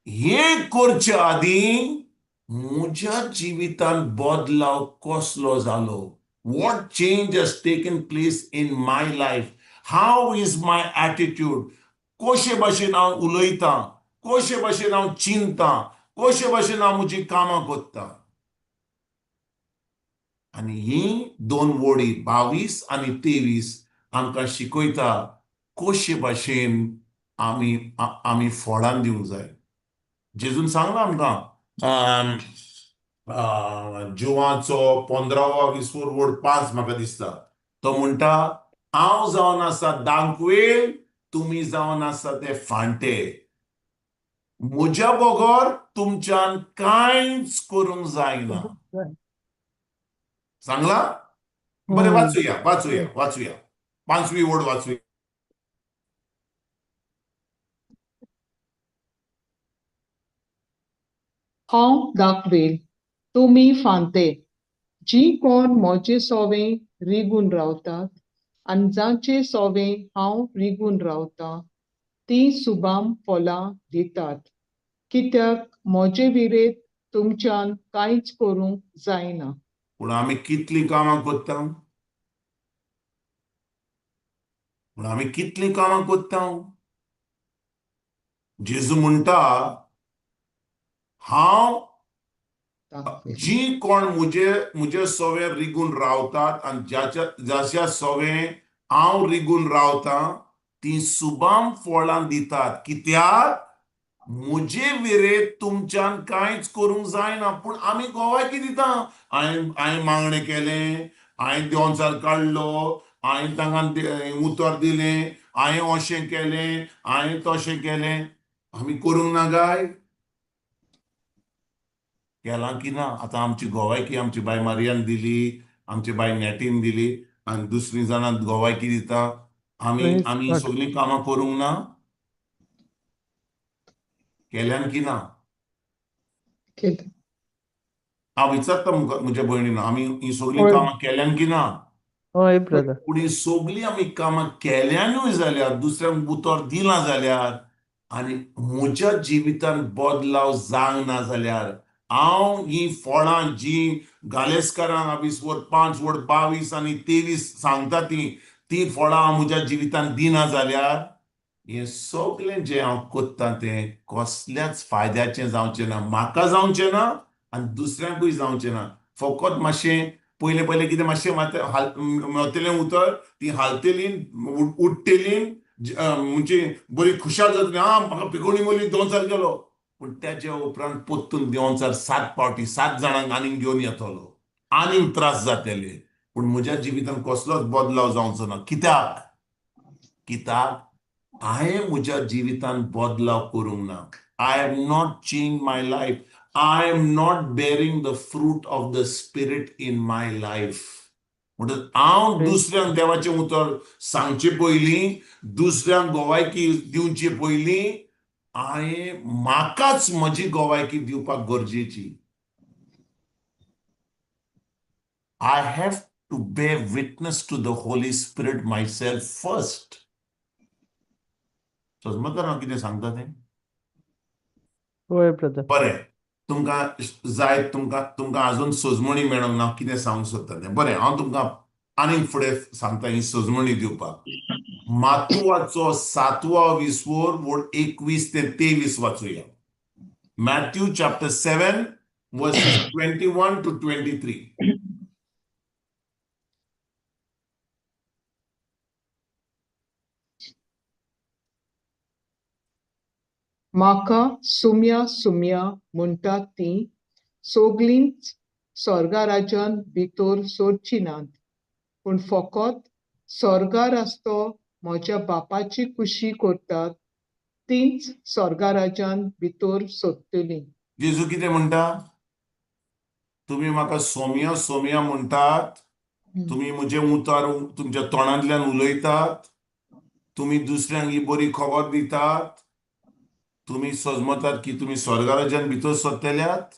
हें करचे आदीं म्हज्या जिवितांत बदलाव कसलो जालो? What change has taken place in my life? How is my attitude? कशे भाशेन हांव उलयतां, कशे भाशेन हांव चिंतां, कशे भाशेन हांव म्हजीं कामां करतां? आनी ही दोन वळी 22 आनी 23 आमकां शिकयता कशे भाशेन आमी आमी फळां दिवंक जाय. जेजून सांगलां आमकां जुवाचो 15वा 20 वड 5 म्हाका दिसता, तो म्हणटा हांव जावन आसा दांकवेल, तुमी जावन आसा ते फांटे, म्हज्या बगर तुमच्यान कांयच करूंक जायना. सांगला? बरें, वाचुया वाचुया वाचुया, 5वी ओड वाचुया. हांव दाखवेल, तुमी फांते, जी कोण म्हजे सोवे रिगून रावतात आनी जांचे सोवे हांव रिगून रावतां ती सुबाम फळां दितात, कित्याक म्हजे विरेत तुमच्यान कांयच करूंक जायना. पूण आमी कितलीं कामां करता? पूण आमी कितलीं कामां करता? जेजू म्हणटा हांव जी कोण म्हजे म्हजे सोवे रिगून रावतात आनी ज्याच्या जाच्या सोवे हांव रिगून रावतां ती सुबाम फळां दितात, कित्याक म्हजे विरेत तुमच्यान कांयच करूंक जायना. पूण आमी गोवायकी दिता, हांवें हांवें मागणें केलें, हांवें देंवचार काडलो, हांवें तांकां उतर दिलें, हांवें अशें केलें, हांवें तशें केलें. आमी करूंक ना काय? केलां की ना? आतां आमची गोवायकी आमची बाय मारियान दिली, आमची बाय नेटीन दिली, आनी दुसरीं जाणां गोवायकी दिता. आमी आमी सगळीं कामां करूंक ना? केल्यान की ना? हांव विचारता म्हज्या भयणीन, आमी ही सगळीं कामां केल्यान की ना? हय ब्रदर. पूण ही सगळीं आमी कामां केल्यानूय जाल्यार, दुसऱ्यांक उतर दिलां जाल्यार, आनी म्हज्या जिवितांत बदलाव जावंक ना जाल्यार, हांव ही फळां जी गालेस्कारांक 20 वर 5 वर 22 आनी 23 सांगता ती ती फळां हांव म्हज्या जिवितांत दिना जाल्यार, हें सगळें जें हांव करतां तें कसल्याच फायद्याचें जावचें ना, म्हाका जावचें ना आनी दुसऱ्यांकूय जावचें ना. फकत मातशें पयलें पयलें कितें मातशें मेवतलें उतर, ती हालतली, उडटली, म्हणजे बरी खुशाल जातली, आं म्हाका पिकोणी मोली देंवचार गेलो. पूण त्याच्या उपरांत परतून देंवचार 7 फावटी 7 जाणांक आनीक घेवन येतलो, आनीक त्रास जातले. पूण म्हज्या जिवितांत कसलोच बदलाव जावचो ना. कित्याक? कित्याक हांवें म्हज्या जिवितांत बदलाव करूंक ना. I have not change my life. I am not bearing the fruit of the spirit in my life. म्हणटच हांव दुसऱ्यांक देवाचें उतर सांगचे पयलीं, दुसऱ्यांक गोवायकी दिवचे पयलीं, हांवें म्हाकाच म्हजी गोवायकी दिवपाक गरजेची. I have to bear witness to the Holy Spirit myself first. सजमता हांव कितें सांगता तें? हय ब्रदर. बरें, तुमकां जाय, तुमकां तुमकां आजून सजमणी मेळोंक ना कितें सांगूंक सोदता तें. बरें, हांव तुमकां आनीक फुडें सांगता ही सजमणी दिवपाक. मातुवाचो 7वो 20 वड 21 ते 23 वाचुया. Matthew chapter 7 verses 21 to 23. म्हाका सुम्या सुम्या म्हणटात ती सोगलींच स्वर्गा राज्यान भितर सोडची नात, पूण फकत स्वर्गार आसतो म्हज्या बापाची खुशी करतात तींच स्वर्गा राज्यान भितर सोदतलीं. जेजू कितें म्हणटा? तुमी म्हाका सोम्या सोम्या म्हणटात, तुमी म्हजें उतर तुमच्या तोंडांतल्यान उलयतात, तुमी दुसऱ्यांक ही बरी खबर दितात, तुमी सजमतात की तुमी स्वर्गाराज्यान भितर सरतल्यात,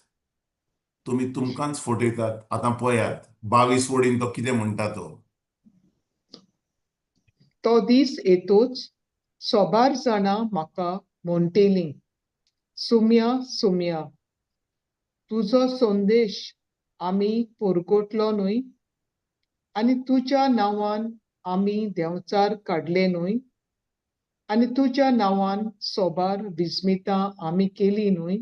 तुमी तुमकांच फटयतात. आतां पळयात 22 वडीन तो कितें म्हणटा तो. तो दीस येतोच सोबार जाणां म्हाका म्हणटेलीं, सुम्या सुम्या, तुजो संदेश आमी परगटलो न्हय, आनी तुज्या नांवान आमी देंवचार काडले न्हय, आनी तुज्या नांवान सोबार विस्मितां आमी केली न्हय,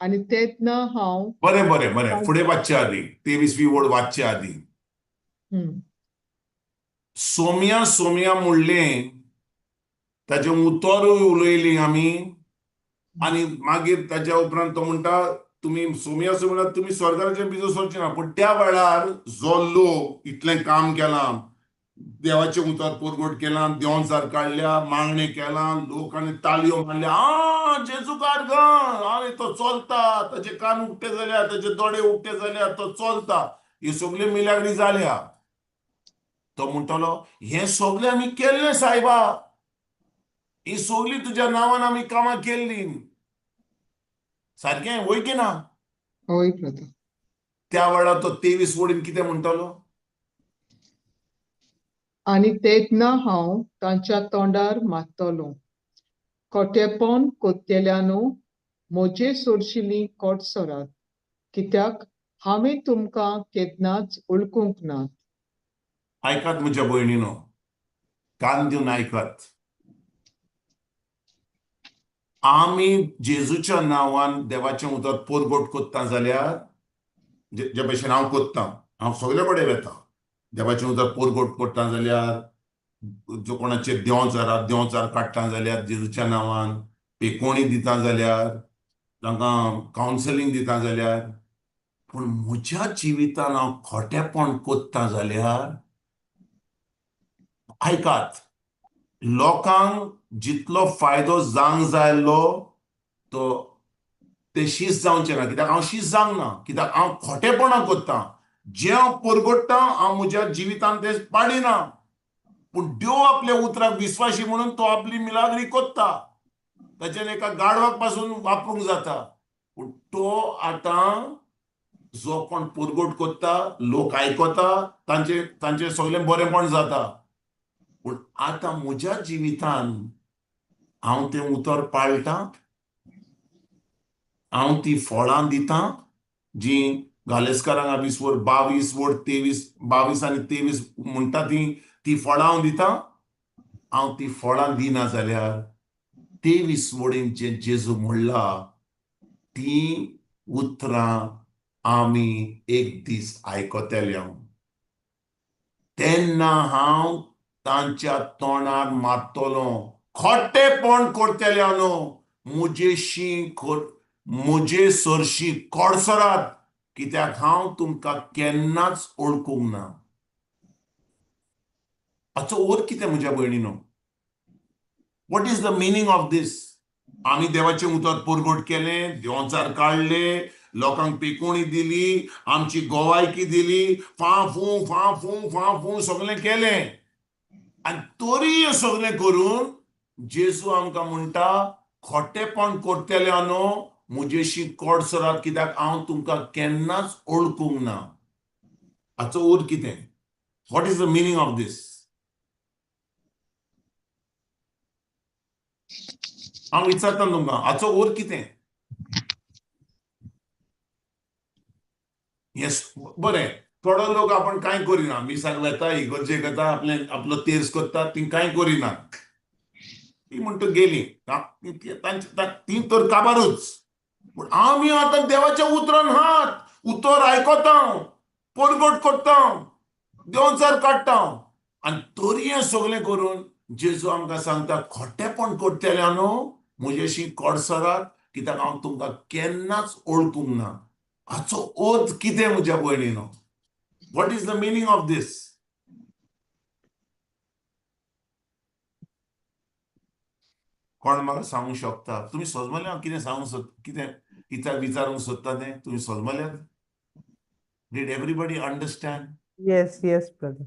आनी तेन्ना हांव बरें बरें बरें, फुडें वाचचे आदी 23वी ओळ वाचचे आदी सोम्या सोम्या म्हणलें, ताजें उतरूय उलयलीं आमी, आनी मागीर ताज्या उपरांत तो म्हणटा तुमी सोम्या सोम्या तुमी स्वर्गाराज्यान भितर सरचे ना. पूण त्या वेळार जो लोक इतलें काम केलां, देवाचें उतर परगट केलां, देंवचार काडल्या, मागणें केलां, लोकांनी तालयो मारल्या, आ जेजूकार गण, आरे तो चलता, ताचे कान उक्ते जाल्या, ताचे दोळे उक्ते जाल्या, तो चलता, ह्यो सगल्यो मिलाग्री जाल्या. तो म्हणटलो हें सगळें आमी केल्लें सायबा, ही सगळीं तुज्या नांवान आमी कामां केल्लीं. सारकें वय की ना? हय ब्रदर. त्या वेळार तो 23 वडीन कितें म्हणटलो? आनी तेन्ना हांव तांच्या तोंडार मारतलो, खोटेपण कोत्तेल्यानो म्हजे सोरशिलीं कोट सरात, कित्याक हांवें तुमकां केन्नाच वळखूंक ना. आयकात म्हज्या भयणीनो, कान दिवन आयकात. आमी जेजूच्या नांवान देवाचें उतर परगट कोत्ता जाल्यार, जे भशेन हांव कोत्ता, हांव सगळे कडेन वेता देवाचें उतर परगट कोत्ता जाल्यार, जो कोणाचेर देंवचार देंवचार काडटा जाल्यार जेजूच्या नांवान, पेकोणी दिता जाल्यार, तांकां कावन्सिलींग दिता जाल्यार, पूण म्हज्या जिवितान हांव खोटेपण कोत्ता जाल्यार, आयकात, लोकांक जितलो फायदो जावंक जाय आसलो तो ते शीस जावचें ना, कित्याक हांव शीस जावंक ना, कित्याक हांव खोटेपणां कोत्ता. जें हांव परगट्टा हांव म्हज्या जिवितान तें पाडिना, पूण देव आपल्या उतराक विस्वाशी म्हणून तो आपली मिलाग्री कोत्ता, ताच्यान एका गाडवाक पासून वापरूंक जाता. पूण तो आतां जो कोण परगट कोत्ता, लोक आयकता, तांचे तांचें सगळें बरेंपण जाता. पूण आतां म्हज्या जिवितान हांव तें उतर पाळटां, हांव ती फळां दितां जीं गालेस्कारांक 20 वर 22 वर 23 22 आनी 23 म्हणटा ती ती फळां हांव दितां. हांव ती फळां दिना जाल्यार 23 वडीन जें जेजू म्हणला ती उतरां आमी एक दीस आयकतले. तेन्ना हांव तांच्या तोंडार मारतलो, खोटेपण करतले न्हू, म्हजेशी म्हजे सरशी कडसरात, कित्याक हांव तुमकां केन्नाच वळखूंक ना. हाचो अर्थ कितें म्हज्या भयणीनो? What is the meaning of this? आमी देवाचें उतर परगट केलें, देंवचार काडले, लोकांक पेकोणी दिली, आमची गोवायकी दिली, फा फू फा फू फा फू सगळें केलें, आनी तरीय सगळें करून जेजू आमकां म्हणटा खोटेपण करतले न्हू, म्हजेशी कडसरात, कित्याक हांव तुमकां केन्नाच वळखूंक ना. हाचो अर्थ कितें? What is the meaning of this? हांव विचारता तुमकां, हाचो अर्थ कितें? येस, बरें, थोडो लोक आपण कांय करिना, मिसाक वेता, इगर्जेक वता, आपलें आपलो तेर्स करता, ती कांय करिना, ती म्हणटा गेली, ती तर काबारूच. पूण आमी आतां देवाच्या उतरान हात उतर आयकता, परगट करता, देंवचार काडटा, आनी तरी हें सगळें करून जेजू आमकां सांगता खोटेपण करतले न्हू, म्हजेशी कडसरात, कित्याक हांव तुमकां केन्नाच वळखूंक ना. हाचो अर्थ कितें म्हज्या भयणीनो? What is the meaning of this? कोण म्हाका सांगूंक शकता? तुमी सजमले हांव कितें सांगूंक सोद, कितें कित्याक विचारूंक सोदता तें तुमी सजमल्यात? Did everybody understand? Yes, yes, brother.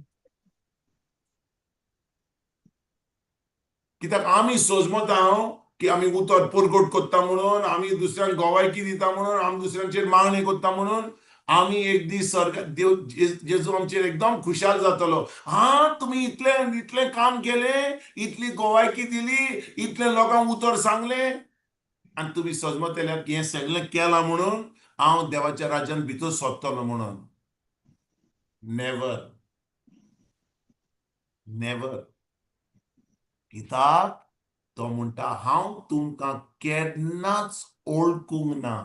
कित्याक आमी सोजमता हांव की आमी उतर परगट कोत्ता म्हणून, आमी दुसऱ्यांक गोवायकी दिता म्हणून, आमी दुसऱ्यांचेर मागणी कोत्ता म्हणून आमी एक दीस स्वर्ग देव जेजू आमचेर एकदम खुशाल जातलो. हा, तुमी इतलें इतलें काम केलें, इतली गोवायकी दिली, इतलें लोकांक उतर सांगलें आनी तुमी सजमतले की हें सगळें केलां म्हणून हांव देवाच्या राज्यान भितर सोदतलो म्हणून. Never, never. कित्याक तो म्हणटा हांव तुमकां केन्नाच ओळखूंक ना,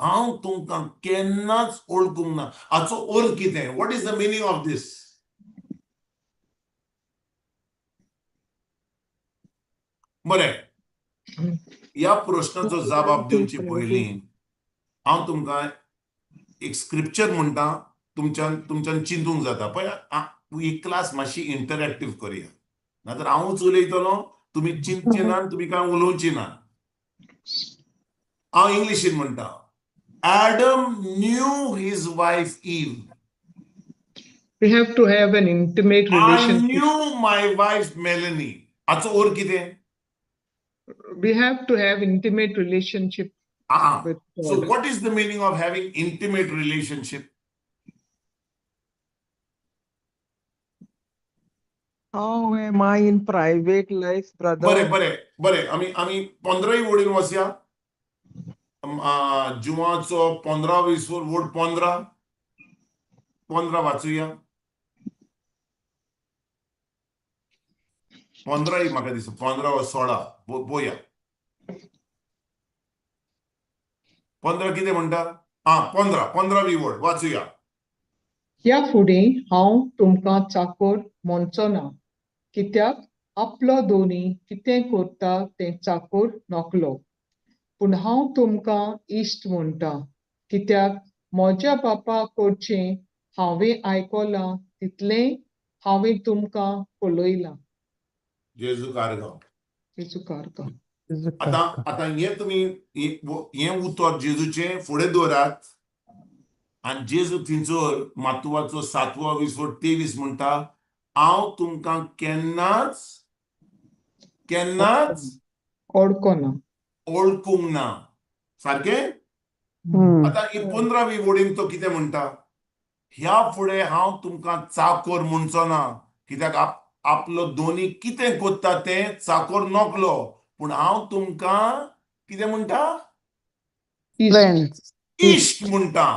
हांव तुमकां केन्नाच ओळखूंक ना. हाचो अर्थ कितें? What is the meaning of this? बरें, ह्या प्रश्नाचो जबाब दिवचे पयलीं हांव तुमकां एक स्क्रिप्चर म्हणटा, तुमच्यान तुमच्यान चिंतूंक जाता. पळय, ही क्लास मातशी इंटरॅक्टीव करुया, नातर हांवूच उलयतलो, तुमी चिंतचे ना, तुमी कांय उलोवची ना. हांव इंग्लिशीन म्हणटा, Adam knew his wife Eve. We have to have an intimate I relationship. knew my wife Melanie. हाचो अर्थ कितें? We have to have intimate relationship with So God. what is the meaning of having intimate relationship? How am I in private life, brother? बरें बरें बरें, आमी आमी 15 वडीन वचया. जुवाचो 15 20 वड 15 15 वाचुया. 15 म्हाका दिसता, 15 वा 16, पळोवया. 15 कितें म्हणटा? आं, 15, 15वी वड वाचुया. ह्या फुडें हांव तुमकां चाकोर म्हणचो ना, कित्याक आपलो दोनी कितें करता तें चाकोर नकलो, पूण हांव तुमकां इश्ट म्हणटा, कित्याक म्हज्या बापा कडचें हांवें आयकलां तितलें हांवें तुमकां कळयलां. जेजू कारगांव. जेजू कारगांव. आतां आतां हें तुमी हें उतर जेजूचें फुडें दवरात आनी जेजू थंयसर मातुवाचो 7वो 20 23 म्हणटा, हांव तुमकां केन्नाच केन्नाच ओळखना. ओळखूंक ना. सारकें? आतां ही 15वी वडीन तो कितें म्हणटा? ह्या फुडें हांव तुमकां चाकोर म्हणचो ना, कित्याक आपलो दोनी कितें कोत्ता तें चाकोर नकलो, पूण हांव तुमकां कितें म्हणटा? इश्ट. फ्रेंड्स. इश्ट म्हणटा,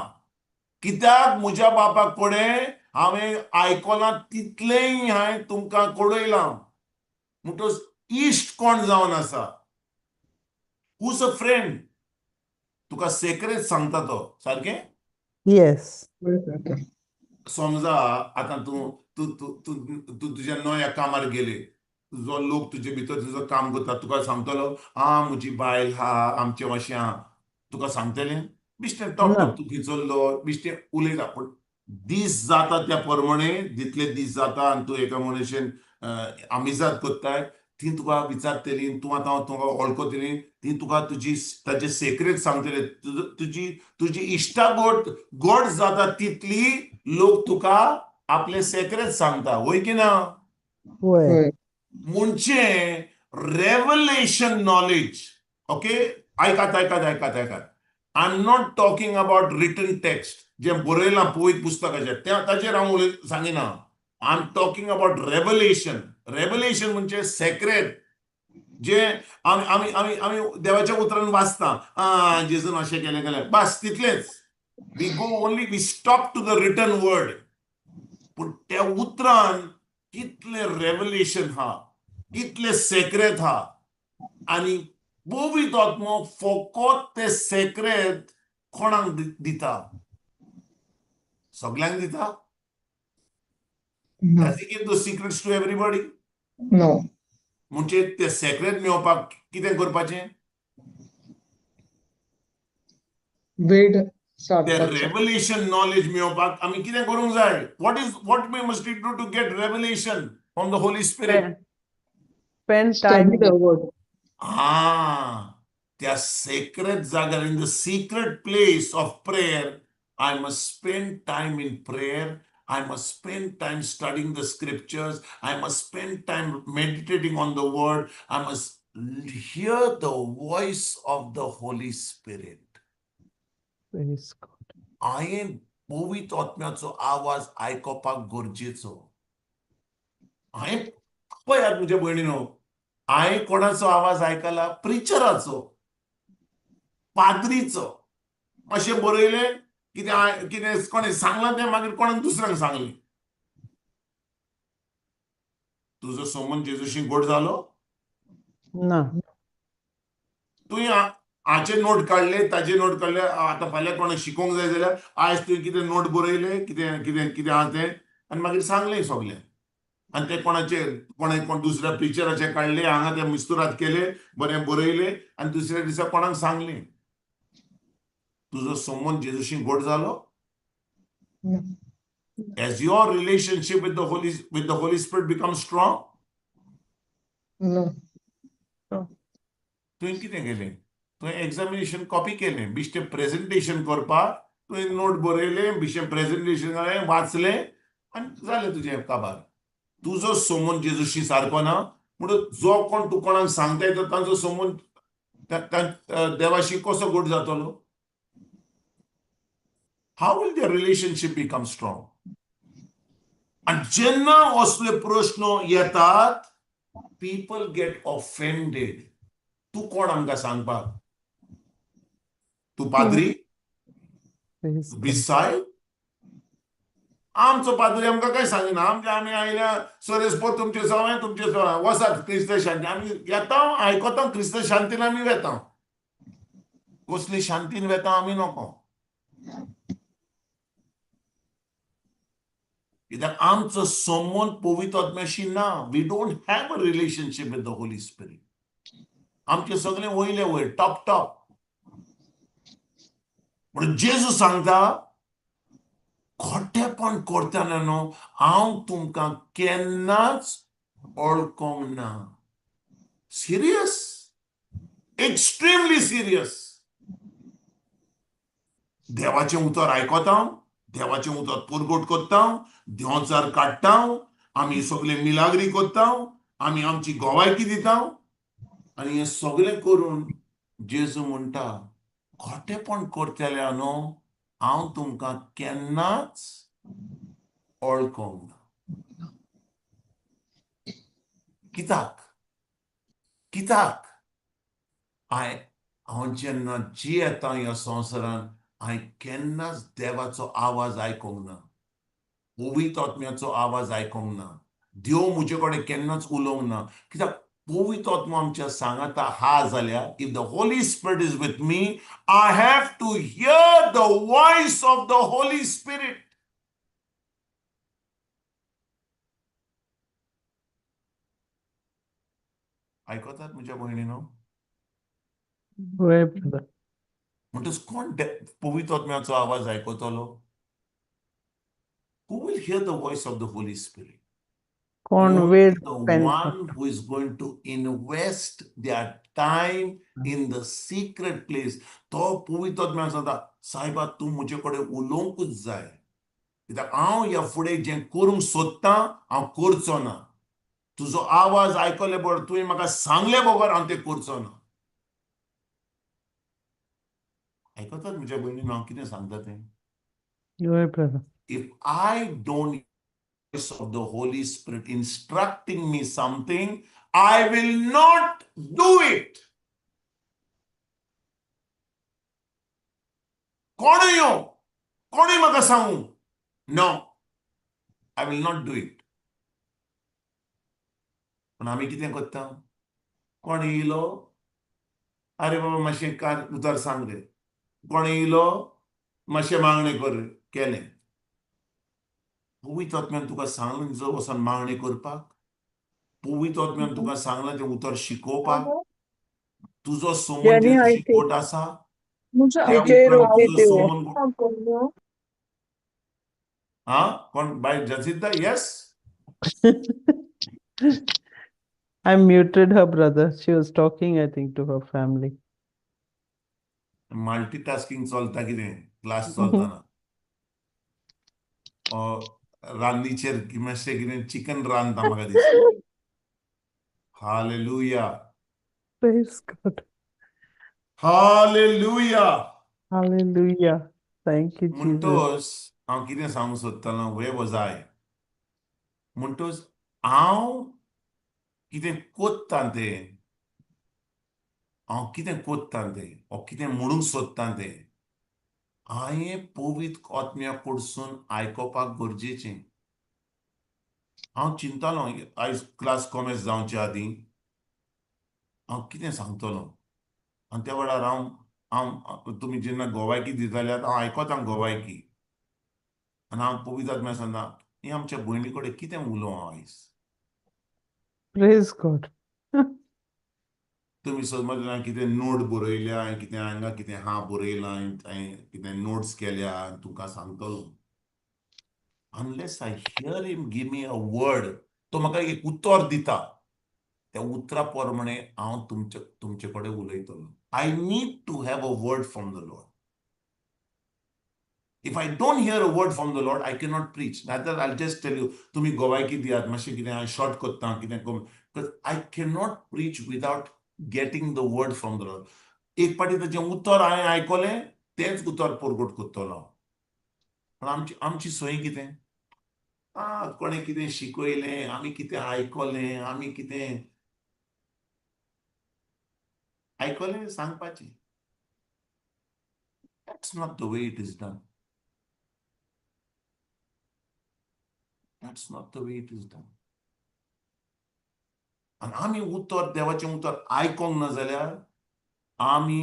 कित्याक म्हज्या बापा कडेन हांवें आयकलां तितलेंय हांवें तुमकां कळयलां. म्हणटकच इश्ट कोण जावन आसा? Who's a friend? तुका सेक्रेट सांगता तो. सारकें? येस. समजा आतां तूं तूं तूं तूं तूं तुज्या नव्या कामार गेले, जो लोक तुजे भितर तुजो काम करता तुका सांगतलो, आं म्हजी बायल हा, आमचें अशें आहा, तुका सांगतलें बेश्टें टॉक. ना. तूं खंय चल्लो बेश्टें उलयता, पूण दीस जाता त्या प्रमाणे, जितले दीस जाता आनी तूं एका मनशान आमिजाद कोत्ताय, ती तुका विचारतली, तूं आतां तुका वळखतली, ती तुका तुजी ताजे सेक्रेट सांगतले. तुजी तुजी इश्टागोट गोड जाता तितली लोक तुका आपले सेक्रेट सांगता, वय की ना? वय. हय. म्हणजे रेवलेशन नॉलेज. ओके, आयकात आयकात आयकात आयकात. I am not talking about written text, जें बरयलां पवित्र पुस्तकाचेर तें ताचेर हांव उलय सांगिना. I am talking about revelation. Revelation म्हणजे सेक्रेट, जे आमी आमी आमी आमी देवाच्या उतरान वाचता, आं जेजून अशें केलें केलें, बस तितलेंच. We go only, we stop to the written word. पूण त्या उतरान कितलें रेवलेशन हा, कितलें सेक्रेट हा, आनी पवित्र आत्मो फकत ते सेक्रेट कोणाक दिता? सगल्यांक दिता? ना. Does he give those secrets to everybody? No. म्हणजे ते सेक्रेट मेळोवपाक कितें करपाचें? वेळ ते सारपाचो. रेवलेशन नॉलेज मेळोवपाक आमी कितें करूंक जाय? What we must do to get revelation from the Holy Spirit? Spend time. Study the word. Ah, त्या सेक्रेट जाग्यार, in the secret place of prayer, I must spend time in prayer. I must spend time studying the scriptures. I must spend time meditating on the word. I must hear the voice of the Holy Spirit. Praise God. हांवें पवित्र आत्म्याचो आवाज आयकोपाक गरजेचो. हांवें पळयात म्हज्या भयणीनो, हांवें कोणाचो आवाज आयकला? प्रिचराचो, पाद्रीचो. अशें बरयलें कितें कितें कोणें सांगलां तें मागीर कोणाक दुसऱ्यांक सांगलें. तुजो सोमन जेजूशी गोड जालो? ना. तुवें हाचे नोट काडले, ताजे नोट काडले. आतां फाल्यां कोणाक शिकोवंक जाय जाल्यार आयज तुवें कितें नोट बरयले, कितें कितें कितें आहा तें, आनी मागीर सांगलें सगलें. आनी तें कोणाचे कोणे कोण दुसऱ्या प्रिचराचे काडले, हांगा ते मिस्तुरात केले, बरें बरयले आनी दुसऱ्या दिसा कोणाक सांगलें. तुजो सोमन जेजूशी गोड जालो? As your relationship with the Holy Spirit become strong? No. तुवें कितें केलें? तुवें एग्जामिनेशन कॉपी केलें, बेश्टें प्रेजेंटेशन करपाक तुवें नोट बरयलें, बेश्टें प्रेजेंटेशन जालें, वाचलें आनी जालें तुजें काबार. तुजो सोमन जेजूशी सारको ना म्हणून जो कोण तूं कोणाक सांगता येता तांचो सोमन देवाशी कसो गोड जातलो? How will their relationship become strong? आनी जेन्ना असले प्रश्न येतात, people get offended. तूं कोण आमकां सांगपाक? तूं पाद्री? बिसाय? आमचो पाद्री आमकां काय सांगिना. आमचे आमी आयल्या सोरेस्पोर तुमचे सवय, तुमचे सवय वसात क्रिस्त शांती. आमी येता आयकता क्रिस्त शांतीन आमी वेता. कसली शांतीन वेता आमी नको. कित्याक आमचो संबंद पवित्र आत्म्याशी ना. We don't have a relationship with the Holy Spirit. आमचे सगळे वयले वयर टॉप टॉप. पूण जेजू सांगता, खोटेपण करतना न्हू हांव तुमकां केन्नाच वळखूंक ना. Serious, extremely serious. देवाचें उतर आयकता, देवाचें उतर पुरगोट करता, देंवचार काडटा, आमी सगळे मिलाग्री करता, आमी आमची गोवायकी दिता. आनी हें सगळें करून जेजू म्हणटा, खोटेपण करतले न्हू हांव तुमकां केन्नाच वळखूंक ना. कित्याक? कित्याक हांव जेन्ना जियेता ह्या संवसारांत हांवें केन्नाच देवाचो आवाज आयकूंक ना, पवित्र आत्म्याचो आवाज आयकूंक ना, देव म्हजे कडेन केन्नाच उलोवंक ना. कित्याक पवित्र आत्मो आमच्या सांगाता हा जाल्यार, if the Holy Spirit is with me, I have to hear the voice of the Holy Spirit. आयकतात म्हज्या भयणीनो? म्हणटच कोण पवित्र आत्म्याचो आवाज आयकतलो? Who will hear the voice of the Holy Spirit? कोण वेळ The one who is going to invest their time in the secret place. तो पवित्र आत्म्या सांगता, सायबा तूं म्हजे कडेन उलोवंकूच जाय. कित्याक हांव ह्या फुडें जें करूंक सोदतां हांव करचो ना. तुजो आवाज आयकले बगर, तुवें म्हाका सांगले बगर हांव तें करचो ना. आयकतात म्हज्या भयणीन हांव कितें सांगता तें? If I don't voice of the Holy Spirit instructing me something, I will not do it. कोणूय यो, कोणूय म्हाका सांगू, no, I will not do it. पूण आमी कितें करता? कोण येयलो, अरे बाबा मातशें कार उतर सांग रे. कोण येयलो, मातशें मागणें कर रे, केलें. पवित्र आत्म्यान तुका सांगलें जर वचोन मागणें करपाक, पवित्र आत्म्यान तुका सांगलें तें उतर शिकोवपाक, तुजो सोमन जेजूशी गोट आसा, तुजो सोमन हा कोण बाय Jacinta? Yes. I muted her brother. She was talking, I think, to her family. Multitasking चलता कितें क्लास चलतना. रांदीचेर मातशें कितें चिकन रांदता म्हाका दिसता. Hallelujah. Praise God. Hallelujah. Hallelujah. Thank you, Jesus. म्हणटोच हांव कितें सांगूंक सोदतालो, वे वॉज I? म्हणटोच हांव कितें कोत्ता तें, हांव कितें कोत्ता तें, ओ कितें म्हणूंक सोदता तें, हांवें पवित्र आत्म्या कडसून आयकोपाक गरजेचें. हांव चिंतालो आयज क्लास कॉमेस जावचे आदीं हांव कितें सांगतलो, आनी त्या वेळार हांव हांव तुमी जेन्ना गोवायकी दिताले हांव आयकता गोवायकी, आनी हांव पवित्र आत्म्या सांगता ही आमच्या भयणी कडेन कितें उलोवं हांव आयज. Praise God. तुमी समज कितें नोट बरयल्या, हांवें कितें हांगा कितें हा बरयलां, हांवें कितें नोट्स केल्या आनी तुमकां सांगतलो. Unless I hear him give me a word, तो म्हाका एक उतर दिता, त्या उतरा प्रमाणे हांव तुमचे कडेन उलयतलो. I need to have a word from the Lord. If I don't hear a word from the Lord, I cannot preach. नातर I just tell you, तुमी गोवायकी दियात मातशें कितें हांव शॉर्ट करता कितें, because I cannot preach without getting the word from the Lord. एक पाटी ताचें उतर हांवें आयकलें, तेंच उतर परगट करतलो. पण आमची आमची सोय कितें, आं कोणें कितें शिकयलें, आमी कितें आयकलें, आमी कितें आयकलें सांगपाचें. That's not the way it is done. That's not the way it is done. आनी आमी उतर देवाचें उतर आयकोंक ना जाल्यार आमी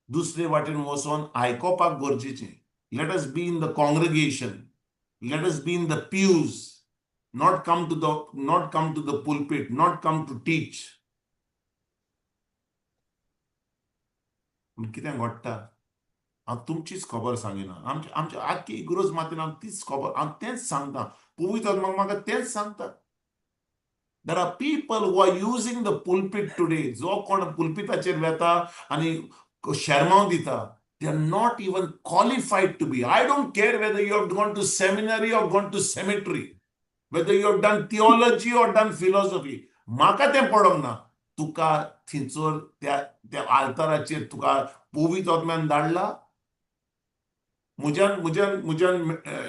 दुसरे वाटेन वचोन आयकोपाक गरजेचें. Let us be in the congregation, let us be in the pews, not come to the pulpit, not come to teach. कितें घडटा हांव तुमचीच खबर सांगिना, आमचे आमचे आख्खी इग्रोज मातीन हांव तीच खबर, हांव तेंच सांगता. पवित्र आत्मा म्हाका तेंच सांगता. There are people who are using the pulpit today. जो कोण पुलपिताचेर वेता आनी शेरमांव दिता, they are not even qualified to be. I don't care whether you have gone to seminary or gone to cemetery, whether you have done theology or done philosophy. म्हाका तें पडोंक ना. तुका थंयसर त्या त्या आल्ताराचेर तुका पवित्र आत्म्यान धाडला. म्हज्यान म्हज्यान म्हज्यान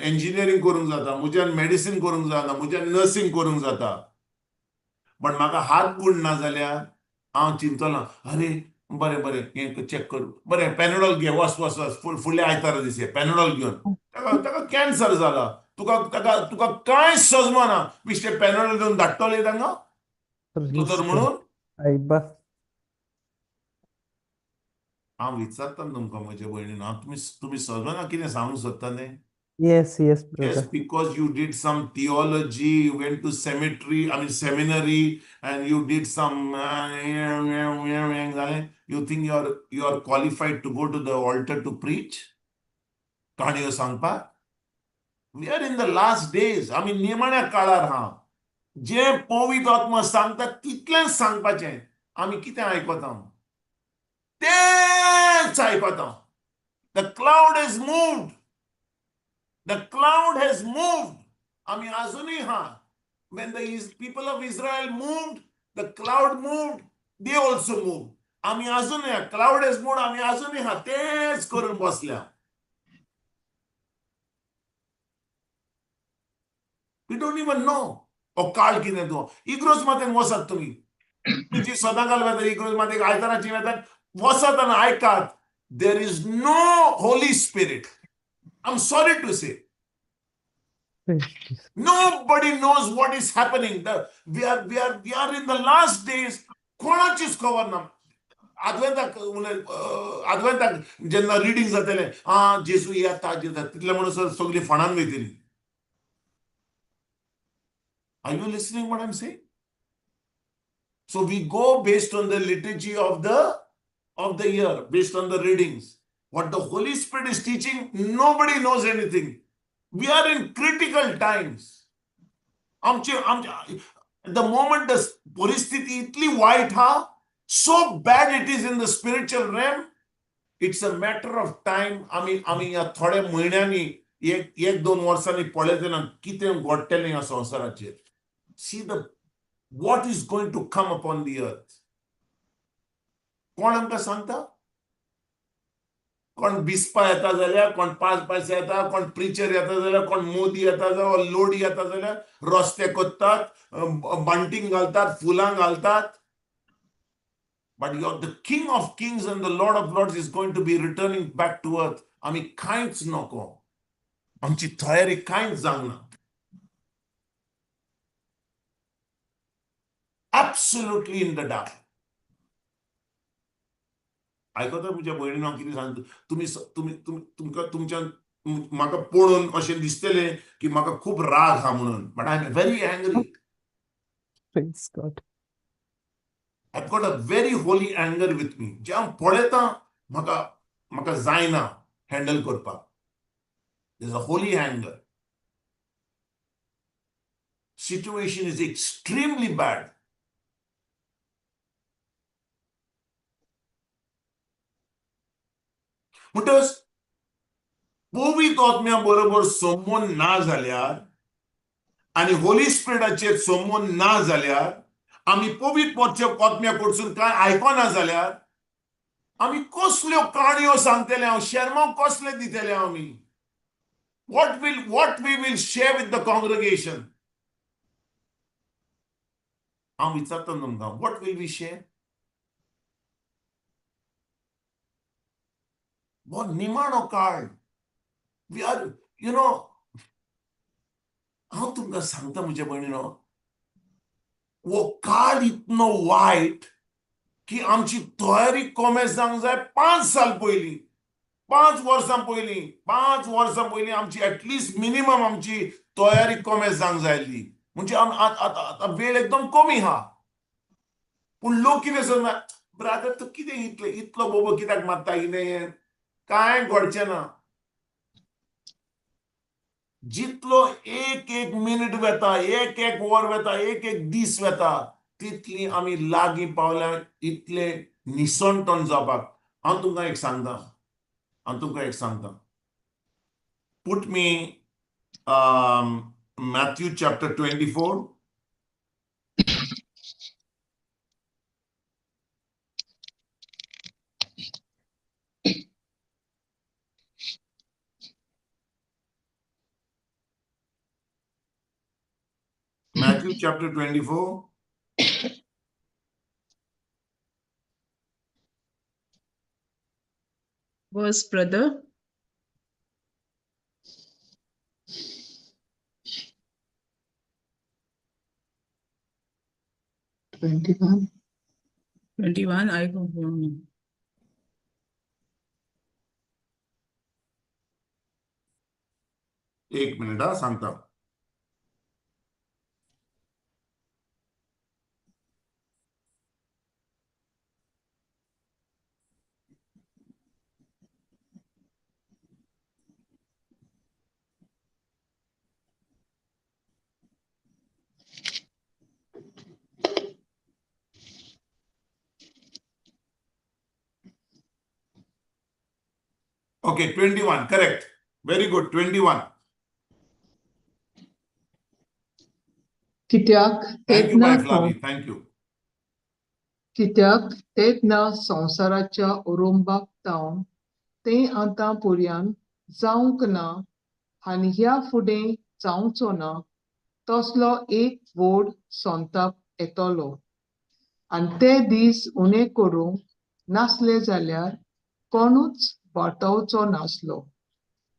इंजिनियरींग करूंक जाता, म्हज्यान मेडिसीन करूंक जाता, म्हज्यान नर्सिंग करूंक जाता, पण म्हाका हात गुण ना जाल्यार हांव चिंतलो, अरे बरें बरें हें चॅक कर, बरें पॅनडॉल घे, वच वच वच फुडल्या आयतारा दीस ये पॅनडॉल घेवन. ताका ताका कॅन्सर जाला, तुका ताका तुका कांय सजमना, बेश्टे पॅनडॉल घेवन धाडटले तांकां दोतोर म्हणून. हांव विचारता तुमकां म्हज्या भयणीन, हांव तुमी तुमी सजमना कितें सांगूंक सोदता तें? Yes, yes, brother. Just because you did some theology, you went to cemetery, I mean seminary, and you did some, you think you are qualified to go to the altar to preach? काणयो सांगपाक? We are in the last days. आमी निमाण्या काळार हा. जे पवित्र आत्मा सांगता तितलेंच सांगपाचें. आमी कितें आयकता तेंच आयकता. The cloud has moved. The cloud has moved. आमी अजूनय हा. When the people of Israel moved, the cloud moved, they also moved. आमी अजूनय cloud has moved, आमी अजूनय हा तेच करून बसल्या. We don't even know. ओ काळ कितें तो. इग्रोज मातेन वसात तुमी, तुमची सदांकाल वेतात इग्रोज मातेक, आयताराची वेतात, वसात आनी आयकात. There is no Holy Spirit. I'm sorry to say. Nobody knows what is happening. We are in the last days. कोणाचीच खबर ना. आदवेंताक आदवेंताक जेन्ना रिडींग जातलें, आं जेजू येता जेता, तितले म्हणसर सगळी फणान वयतली. Are you listening what I'm saying? So we go based on the liturgy of the year, based on the readings. What the Holy Spirit is teaching, nobody knows anything. We are in critical times. The moment the परिस्थिती इतली white हा, so bad it is in the spiritual realm, it's a matter of time. आमी आमी ह्या थोड्या म्हयन्यांनी एक एक दोन वर्सांनी पळयतले ना कितें घडटलें ह्या संवसाराचेर. See the what is going to come upon the earth. कोण आमकां सांगता? कोण बिस्पा येता जाल्यार, कोण पांच पायसे येता, कोण प्रिचर येता जाल्यार, कोण मोदी येता जाल्यार, लोडी येता जाल्यार रस्ते कोत्तात, बांटींग घालतात, फुलां घालतात. But you the king of kings and the lord of lords is going to be returning back to earth. आमी कांयच नको, आमची तयारी कांयच जावंक ना. Absolutely in the dark. आयकता म्हज्या भयणीन हांव कितें सांगता? तुमी तुमी तुमकां तुमच्यान म्हाका पळोवन अशें दिसतलें की म्हाका खूब राग आहा म्हणून, but I am very angry. Praise God. I've got a very holy anger with me. जें हांव पळयतां म्हाका म्हाका जायना हँडल करपाक. There's a holy anger. Situation is extremely bad. म्हणटच पवित्र आत्म्या बरोबर संबंद ना जाल्यार आनी होली स्पिरिटाचेर संबंद ना जाल्यार, आमी पवित्र आत्म्या कडसून कांय आयकना जाल्यार आमी कसल्यो काणयो सांगतले? हांव शेरमांव कसले दितले आमी? What we will share with the congregation? हांव विचारता तुमकां, what will we share? हो निमाणो काळ. We are you know, हांव तुमकां सांगता म्हज्या भयणीनो, हो काळ इतलो वायट की आमची तयारी कोमेस जावंक जाय 5 साल पयलीं, 5 वर्सां पयलीं, 5 वर्सां पयलीं आमची एटलिस्ट मिनिमम आमची तयारी कोमेस जावंक जाय आसली. म्हणजे आतां वेळ एकदम कमी आहा. पूण लोक कितें समजना, ब्रादर तूं कितें इतले इतलो बोबो कित्याक मारता, कितें कांय घडचें ना. जितलो एक एक मिनीट वेता, एक एक वर वेता, एक एक दीस वेता, तितली आमी लागीं पावल्या इतले निसणटण जावपाक. हांव तुमकां एक सांगता, हांव तुमकां एक सांगता, put me Matthew chapter 24. Matthew chapter 24. Verse, brother. 21. 21, I go. एक मिनिट हा सांगता. Okay, 21, correct. Very good, 21. कित्याक Thank you, तेन्ना my Flavi, thank you. कित्याक तेन्ना संवसाराच्या ओरोंबाक तावन तें आतां पर्यान जावंक ना आनी ह्या फुडें जावचो ना तसलो एक व्हड संताप येतलो आनी ते दीस उणें करूंक नासले जाल्यार कोणूच वाटावचो नासलो,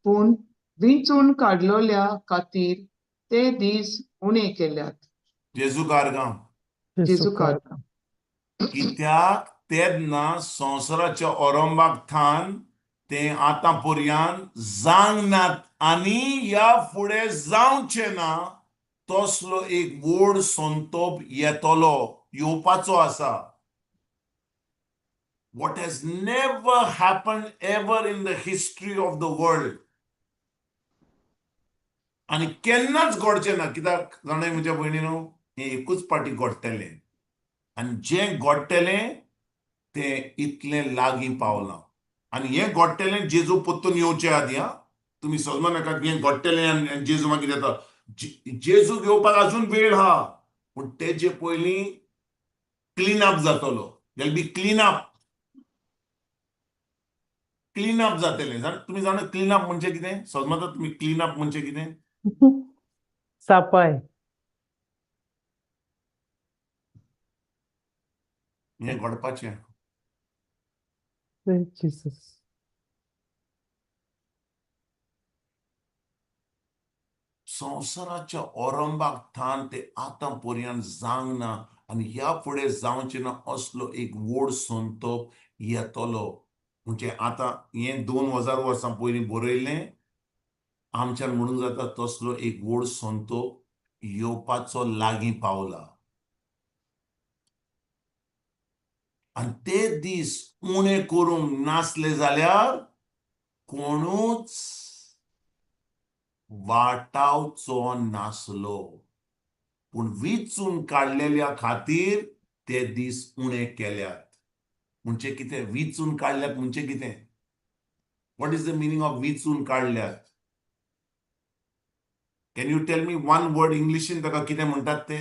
पूण विंचून काडलोल्या खातीर ते दीस उणें केल्यात. जेजू कारगांव. जेजू कित्याक तेन्ना संवसाराच्या ओरंबाक थान ते आतां पर्यान जावंक नात आनी ह्या फुडें जावचें ना तसलो एक व्हड संतोप येतलो, येवपाचो आसा. What has never happened ever in the history of the world. आनी केन्नाच घडचें ना. कित्याक जाणा म्हज्या भयणीनो, हें एकूच पाटी घडटलें आनी जें घडटलें तें इतलें लागीं पावलां. आनी हें घडटलें जेजू परतून येवचे आदीं. आं, तुमी सजमा नाका हें घडटलें आनी जेजू मागीर येता. जेजू घेवपाक अजून वेळ हा, पूण तेजे पयलीं क्लीन अप जातलो. There'll be clean up. Clean up जातलें. तुमी जाणा क्लीन अप म्हणजे कितें? सजमता तुमी क्लीन अप म्हणजे कितें? सापाय. हें घडपाचें. Praise Jesus. संवसाराच्या ओरंबाक थान ते आतां पर्यंत जावंक ना आनी ह्या फुडें जावचें ना असलो एक व्हड संतोप येतलो. म्हणजे आतां हें 2000 वर्सां पयलीं बरयल्लें, आमच्यान म्हणूंक जाता तसलो एक व्हड संतोप येवपाचो लागीं पावला. आनी ते दीस उणे करूंक नासले जाल्यार कोणूच वाटावचो नासलो, पूण विचून काडलेल्या खातीर ते दीस उणे केल्यात. म्हणजे कितें विचून काडल्यात? म्हणजे कितें? What is the meaning of विचून काडल्यात? Can you tell me one word इंग्लिशीन ताका कितें म्हणटात ते?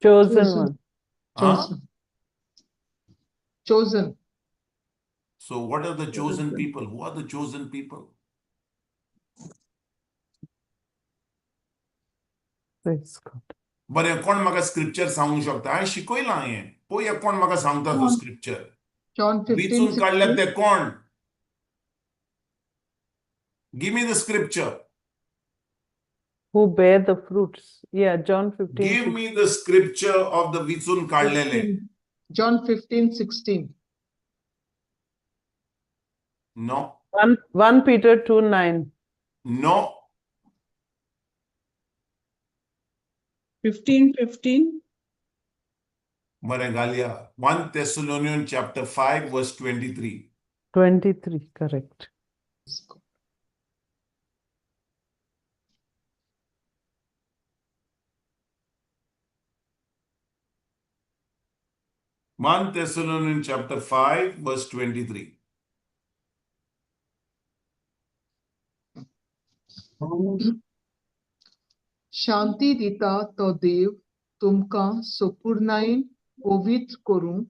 Chosen Chosen. one. Chosen. Chosen. So what are the chosen Chosen. people? Who are the chosen people? Praise God. बरें, कोण म्हाका स्क्रिप्चर सांगूंक शकता? हांवें शिकयलां हें. पळोवया कोण म्हाका सांगता तो स्क्रिप्चर. John 15, विचून काडल्यात 16. ते कोण? Give me the scripture. Who bear the fruits. Yeah, John 15. Give me the scripture of the विचून काडलेले. 15. John 15, 16. No. 1 Peter 2 9. No. 15:15. बरें, घालया. 1 Thessalonian chapter 5 verse 23. 23, correct. 1 Thessalonian chapter 5 verse 23. शांती दिता तो देव तुमकां सोपूर्णायेन पवित्र करूं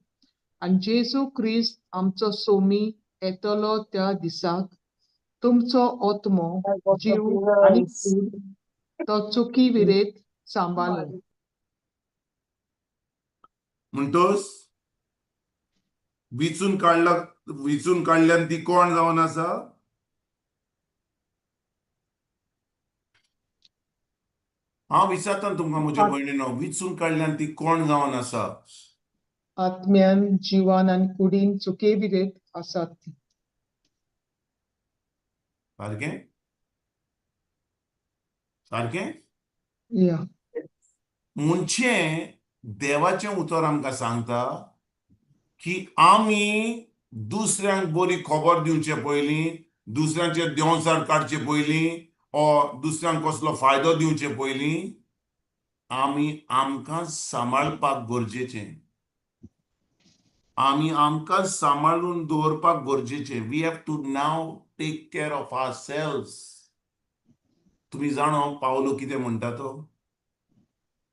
आनी जेजू क्रिस्त आमचो सोमी येतलो त्या दिसाक तुमचो आत्मो, जीव आनी कूड तो चुकी विरेत सांबाळूं. म्हणटोच विचून काडला, विचून काडल्यान ती कोण जावन आसा? हांव विचारता तुमकां म्हज्या भयणीनो, विचून काडल्यान ती कोण जावन आसा? आत्म्यान, जिवान आनी कुडीन चुके विरेत आसात ती. सारकें सारकें. या. म्हणजे देवाचें उतर आमकां सांगता की आमी दुसऱ्यांक बरी खबर दिवचे पयलीं, दुसऱ्यांचे देंवचार काडचे पयलीं ओ दुसऱ्यांक कसलो फायदो दिवचे पयलीं आमी आमकां सांबाळपाक गरजेचें. आमी आमकां सांबाळून दवरपाक गरजेचें. We have to now take care of ourselves. तुमी जाणो पावलू कितें म्हणटा तो?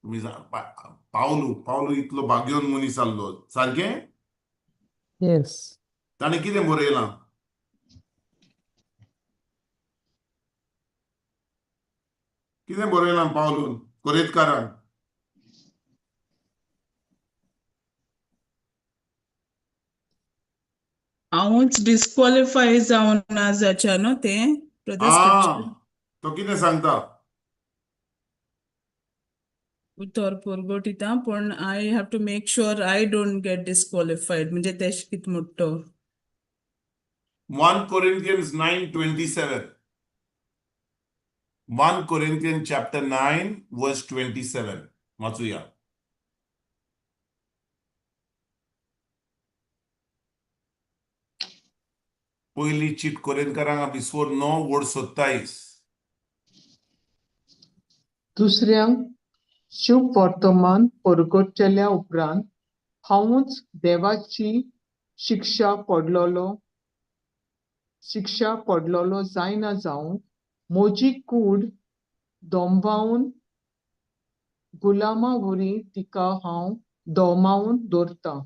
तुमी पावलू, पावलू इतलो भाग्योन मनीस आहलो, सारकें? Yes. ताणें कितें बरयलां? कितें बरयलां पावलून कोरेतकारांक? हांवूच डिस्क्वॉलिफाय जावन ना जाच्या न्हू तें ब्रदर? आ स्क्रिप्चर. तो कितें सांगता? उतर परगटिता, पूण I have to make sure I don't get disqualified. म्हणजे तेश कितें म्हणटा? 1 Corinthians 9:27. 1 Corinthians chapter 9 verse 27. वाचूया. पयली चीट कोरिंथकारांक विसवर 9 वड 27. दुसऱ्यांक शुभ वर्तमान परगटचेल्या उपरांत हांवूच देवाची शिक्षा पडलोलो. शिक्षा पडलोलो जायना जावंक म्हजी कूड दोंबावन गुलामा वरी तिका हांव दोमावन दवरतां.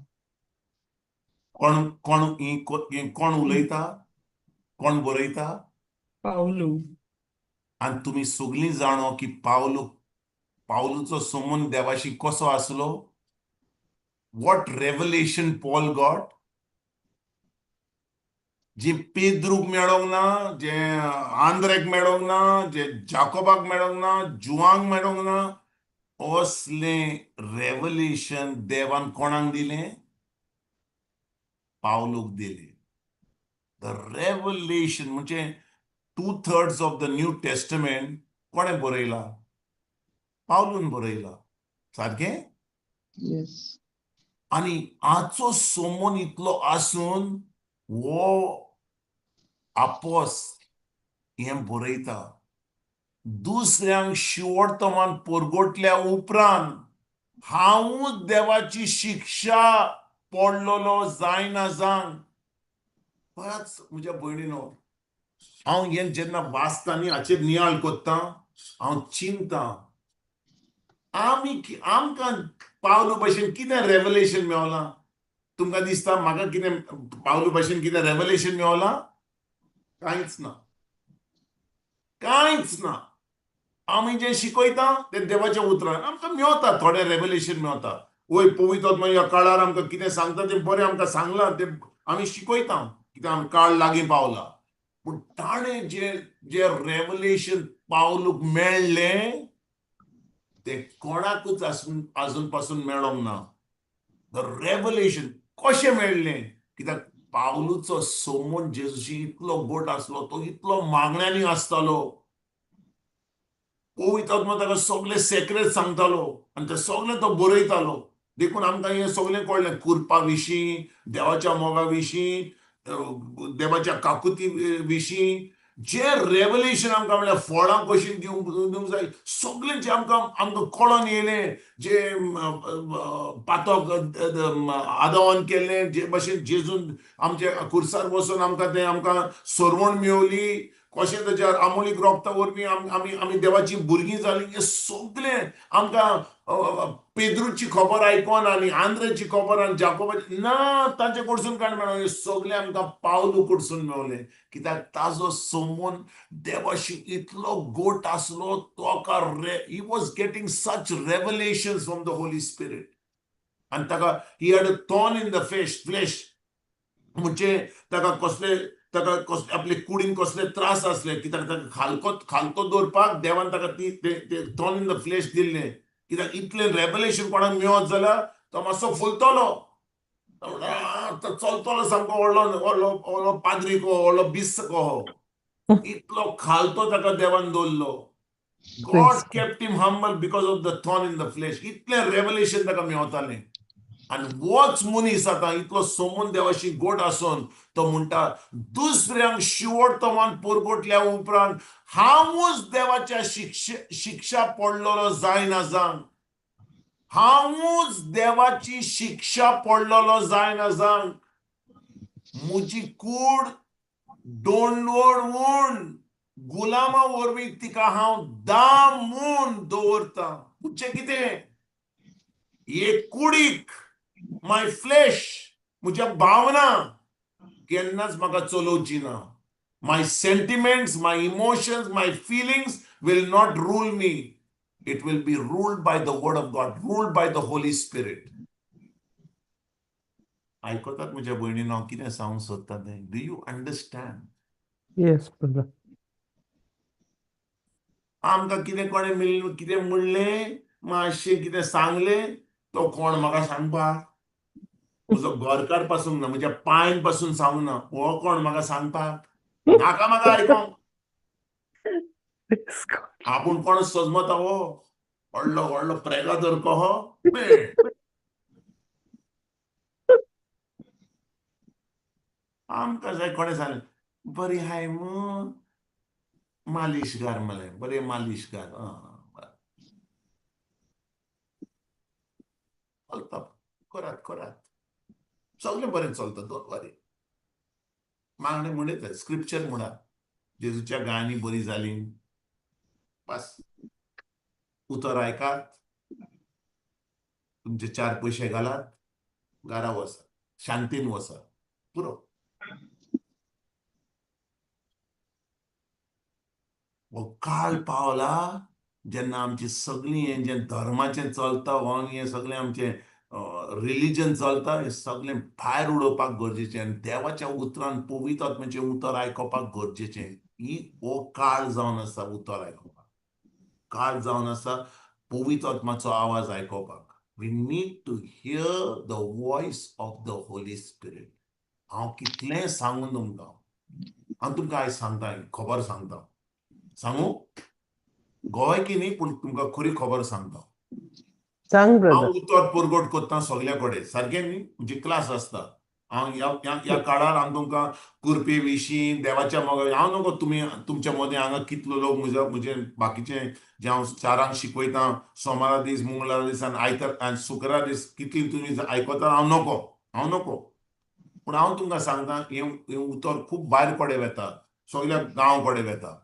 कोण कोण ही कोण उलयता, कोण बरयता? पावलू. आनी तुमी सगळीं जाणो की पावलूचो संबंद देवाशी कसो आसलो? What revelation Paul got? जे पेद्रूक मेळोंक ना, जे आंद्रेक मेळोंक ना, जे जाकोबाक मेळोंक ना, जुवांक मेळोंक ना, असलें रेवलेशन देवान कोणाक दिलें? पावलूक दिलें. The revelation म्हणजे 2/3 of the New Testament कोणें बरयला? पावलून बरयला, सारकें? येस. आनी आजचो सोमोन इतलो आसून हो आपोस हें बरयता, दुसऱ्यांक शिवोर्तमान परगटल्या उपरांत हांवूच देवाची शिक्षा पडलेलो जायना जावंक. पळयात म्हज्या भयणीनो, हांव हें जेन्ना वाचता न्ही, हाचेर नियाळ कोत्ता, हांव चिंता, आमी आमकां पावलू भशेन कितें रेवलेशन मेवलां? तुमकां दिसता म्हाका कितें पावलू भशेन कितें रेवलेशन मेवलां? कांयच ना, कांयच ना. आमी जें शिकयता तें देवाच्या उतरान आमकां मेवता, थोडें रेवलेशन मेवता. वय, पवित्र आत्मा ह्या काळार आमकां कितें सांगता तें बरें आमकां सांगलां, तें आमी शिकयता, कित्याक आमी काळ लागीं पावला. पूण ताणें जें जें रेवलेशन पावलूक मेळ्ळें तें कोणाकूच आजून पासून मेळोंक ना. The revelation कशें मेळ्ळें? कित्याक पावलूचो सोमोन जेजूशी इतलो गोट आसलो, तो इतलो मागण्यांनी आसतालो, पवित्र आत्मा ताका सगळे सेक्रेट सांगतालो आनी ते सगळें तो बरयतालो. देखून आमकां हें सगळें कळ्ळें, कुरपा विशीं, देवाच्या मोगा विशीं, देवाच्या काकुती विशीं, जे रेवलेशन आमकां म्हणल्यार फळां कशीं दिवंक दिवंक जाय, सगळें जें आमकां आमकां कळोन येयलें, जे पातक आदावान केल्लें, जे भशेन जेजून आमच्या खुर्सार बसून आमकां तें आमकां सरवण मेवली, कशें ताच्या आमोलीक रोगता वरवीं आमी आमी देवाची भुरगीं जालीं, हें सगळें आमकां पेद्रूची खबर आयकोन आनी आंद्रेची खबर आनी जाकोबाची ना तांचे कडसून कांय मेळों, हें सगळें आमकां पावलू कडसून मेवलें. कित्याक ताजो सोमून देवाशी इतलो गोट आसलो, तो he was getting such revelation from the Holy Spirit. आनी ताका he had a thorn in the flesh, म्हणजे ताका कसले ताका कसले आपले कुडीन कसले त्रास आसले, कित्याक ताका खालको खालतो दवरपाक देवान ताका ती थॉर्न इन the flash दिल्लें. कित्याक इतलें रेवलेशन कोणाक मेळत जाल्यार तो मातसो फुलतलो, तो चलतलो सामको व्हडलो व्हडलो व्हडलो पाद्री कहो, व्हडलो बिस्स कहो, इतलो खालतो ताका देवान दवरलो. God kept him humble because of the thorn in the flesh. इतलें रेवलेशन ताका मेवतालें. आनी होच मनीस आतां इतलो सोमून देवाशी गोट आसून तो म्हणटा, दुसऱ्यांक शिवोर्तमान परगटल्या उपरांत हांवूच देवाच्या शिक्षा पडलेलो जायना जावंक, हांवूच देवाची शिक्षा पडलेलो जायना जावंक, म्हजी कूड दोंडवड म्हूण गुलामा वरवीं तिका हांव दाम म्हूण दवरतां. म्हणजे कितें? हे कुडीक, माय फ्लेश, म्हज्या भावना केन्नाच म्हाका चलोवची ना. My sentiments, my emotions, my feelings will not rule me. It will be ruled by the word of God, ruled by the Holy Spirit. आयकतात म्हज्या भयणीन हांव कितें सांगूंक सोदता तें? Do you understand? Yes, brother. आमकां कितें कोणें कितें म्हणलें, मातशें कितें सांगलें, तो कोण म्हाका सांगपाक? म्हजो घरकार पासून ना, म्हज्या पायन पासून सांगूं ना, हो कोण म्हाका सांगपाक? नाका म्हाका आयकोंक. Praise God. आपूण कोण सजमता हो व्हडलो व्हडलो प्रेगादोर कहो. आमकां जाय कोणें सांगलें बरी हाय मू, मालीश घाल म्हणलें, बरें मालीश घाल, चलता, करात करात, सगळें बरें चलता, don't worry. मागणें म्हणयता, स्क्रिप्चर म्हणा, जेजूच्या गायांनी बरी जाली, बस उतर आयकात, तुमचे चार पयशे घालात, घरा वसा, शांतीन वसा, पुरो. हो काळ पावला जेन्ना आमची सगळीं हें जें धर्माचें चलता हो हें सगळें आमचें रिलीजन चलता हें सगळें भायर उडोवपाक गरजेचें आनी देवाच्या उतरान पवित्र आत्म्याचें उतर आयकुपाक गरजेचें. ही हो काळ जावन आसा उतर आयकुपाक, काळ जावन आसा पवित्र आत्माचो आवाज आयकुपाक. We need to hear the voice of the Holy Spirit. हांव कितलें सांगून तुमकां, हांव तुमकां आयज सांगता, खबर सांगता, सांगू गोंय की न्ही, पूण तुमकां खरी खबर सांगता. सांग ब्रदर. हांव उतर परगट करता सगल्या कडेन, सारकें न्ही? म्हजी क्लास आसता. हांव ह्या काळार हांव तुमकां कुरपे विशीं, देवाच्या मोगा, हांव नको तुमी तुमच्या मदें हांगा कितलो लोक म्हज्या म्हजे बाकीचे जे हांव चारांक शिकयता, सोमारा दीस, मंगळारा दीस आनी आयतार आनी शुक्रार दीस कितली तुमी आयकता, हांव नको, हांव नको. पूण हांव तुमकां सांगता, हें उतर खूब भायर कडेन वेता, सगल्या गांव कडेन वेता.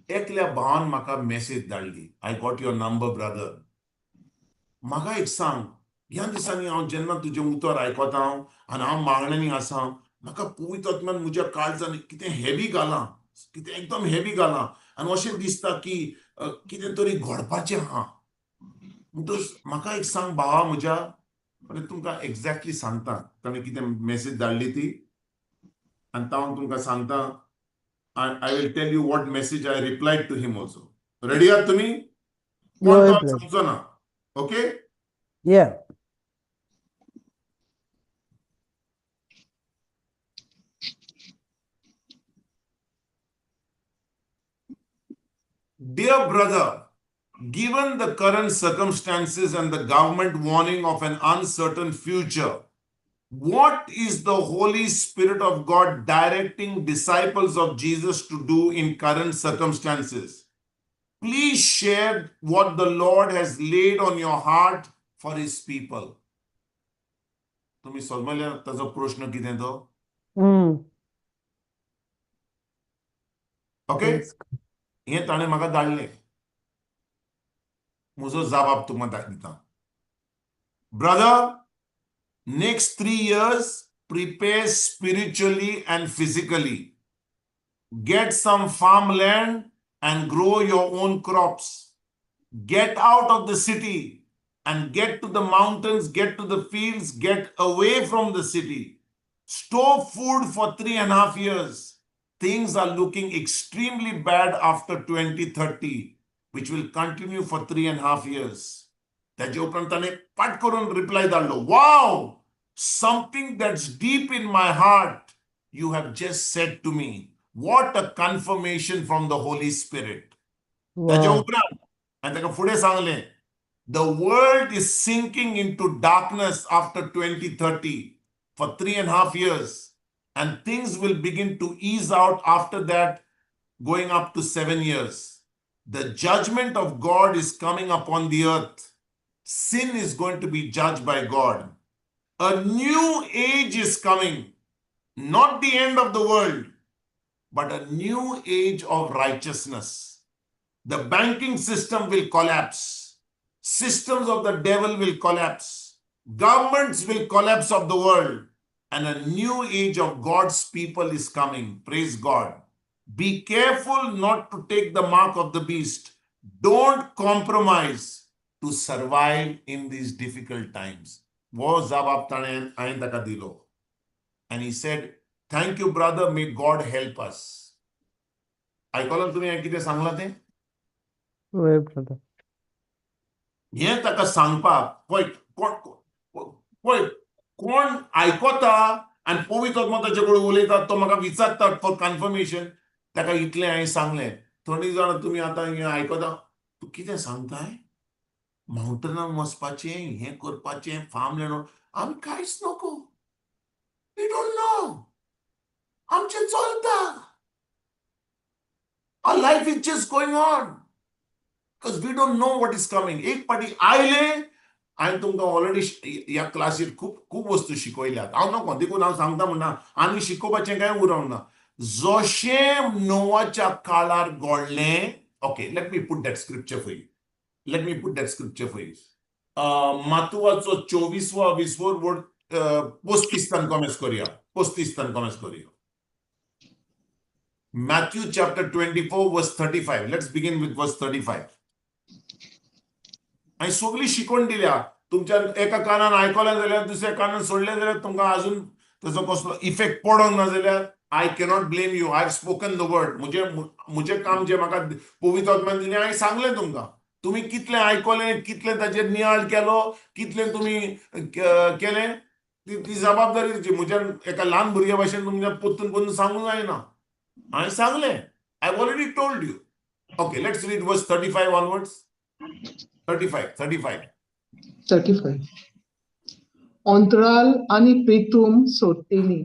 एकल्या भावान म्हाका message धाडली, I got your number brother, म्हाका एक सांग, ह्या दिसांनी हांव जेन्ना तुजें उतर आयकता आनी हांव मागण्यांनी आसा, म्हाका पवित्र आत्म्यान म्हज्या काळजान कितें हेवी घालां, कितें एकदम हेवी घालां आनी अशें दिसता की कितें तरी घडपाचें आहा. म्हणटकच म्हाका एक सांग भावा म्हज्या, तुमकां एग्जॅक्टली सांगता ताणें कितें मॅसेज धाडली ती, आनी हांव तुमकां सांगता. I will tell you what message I replied to him also. Ready आहात तुमी? कोण सांगचो ना? Okay? Yeah. Dear brother, given the current circumstances and the government warning of an uncertain future, what is the Holy Spirit of God directing disciples of Jesus to do in current circumstances? Please share what the Lord has laid on your heart for his people. तुम्ही समजले ताजो प्रश्न कितें तो? Okay, हें ताणें म्हाका धाडलें, म्हजो जबाब तुमकां दिता. Brother, next 3 years, prepare spiritually and physically. Get some farmland and grow your own crops. Get out of the city and get to the mountains, get to the fields, get away from the city. Store food for 3.5 years. Things are looking extremely bad after 2030, which will continue for 3.5 years. ताजे उपरांत ताणें पाट करून reply धाडलो, wow, something that's deep in my heart you have just said to me. What a confirmation from the Holy Spirit. ताजे उपरांत आनी ताका फुडें सांगलें, the world is sinking into darkness after 2030 for 3.5 years, and things will begin to ease out after that, going up to 7 years. The judgment of God is coming upon the earth. Sin is going to be judged by God. A new age is coming, not the end of the world, but a new age of righteousness. The banking system will collapse. Systems of the devil will collapse. Governments will collapse of the world. And a new age of God's people is coming. Praise God. Be careful not to take the mark of the beast. Don't compromise to survive in these difficult times. वो जवाब ताणें हांवें ताका दिलो. And he said, thank you brother, may God help us. आयकलां तुमी हें कितें सांगलां तें? वय ब्रदर. हें ताका सांगपाक पळय कोण पळय कोण आयकता आनी पवित्र आत्मा ताचे कडेन उलयता, तो म्हाका विचारता फॉर कन्फर्मेशन. ताका इतलें हांवें सांगलें. थोडीं जाणां तुमी आतां हें आयकता, तूं कितें सांगताय, माउंटनाक वचपाचें, हें करपाचें, फार्म लँड, आमी कांयच नको, we don't know, आमचें चलता, our life is just going on because we don't know what is coming. एक पाटी आयले, हांवें तुमकां ऑलरेडी ह्या क्लासीर खूब खूब वस्तू शिकयल्यात. हांव नको देखून हांव सांगता म्हणना, आनी शिकोवपाचें कांय उरोंक ना. जशें नोवाच्या काळार घडलें. Okay, let me put that scripture for you. Let me put that scripture for you. मातुवाचो चोवीसवा विसवोर वोड पोस्तीस्तान कॉमेस करूया, पोस्तीस्तान कॉमेस करूया. Matthew chapter 24 verse 35. Let's begin with verse 35. आनी सगळी शिकवण दिल्या. तुमच्या एका कानान आयकलें जाल्यार, दुसऱ्या कानान सोडलें जाल्यार, तुमकां अजून ताचो कसलो इफेक्ट पडोंक ना जाल्यार, I cannot blame you. I have spoken the word. म्हजें काम जें म्हाका पवित्र आत्म्यान दिलें, हांवें सांगलें तुमकां. तुमी कितलें आयकलें, कितलें ताचेर नियाळ केलो, कितलें तुमी केलें, ती जबाबदारी तुजी. म्हज्यान एका ल्हान भुरग्या भाशेन तुमच्या परतून परतून सांगूंक जायना. हांवें सांगलें. I already told you. Okay, let's read verse 35 onwards. 35, 35. 35. अंतराल आनी प्रितूम सोडटेली,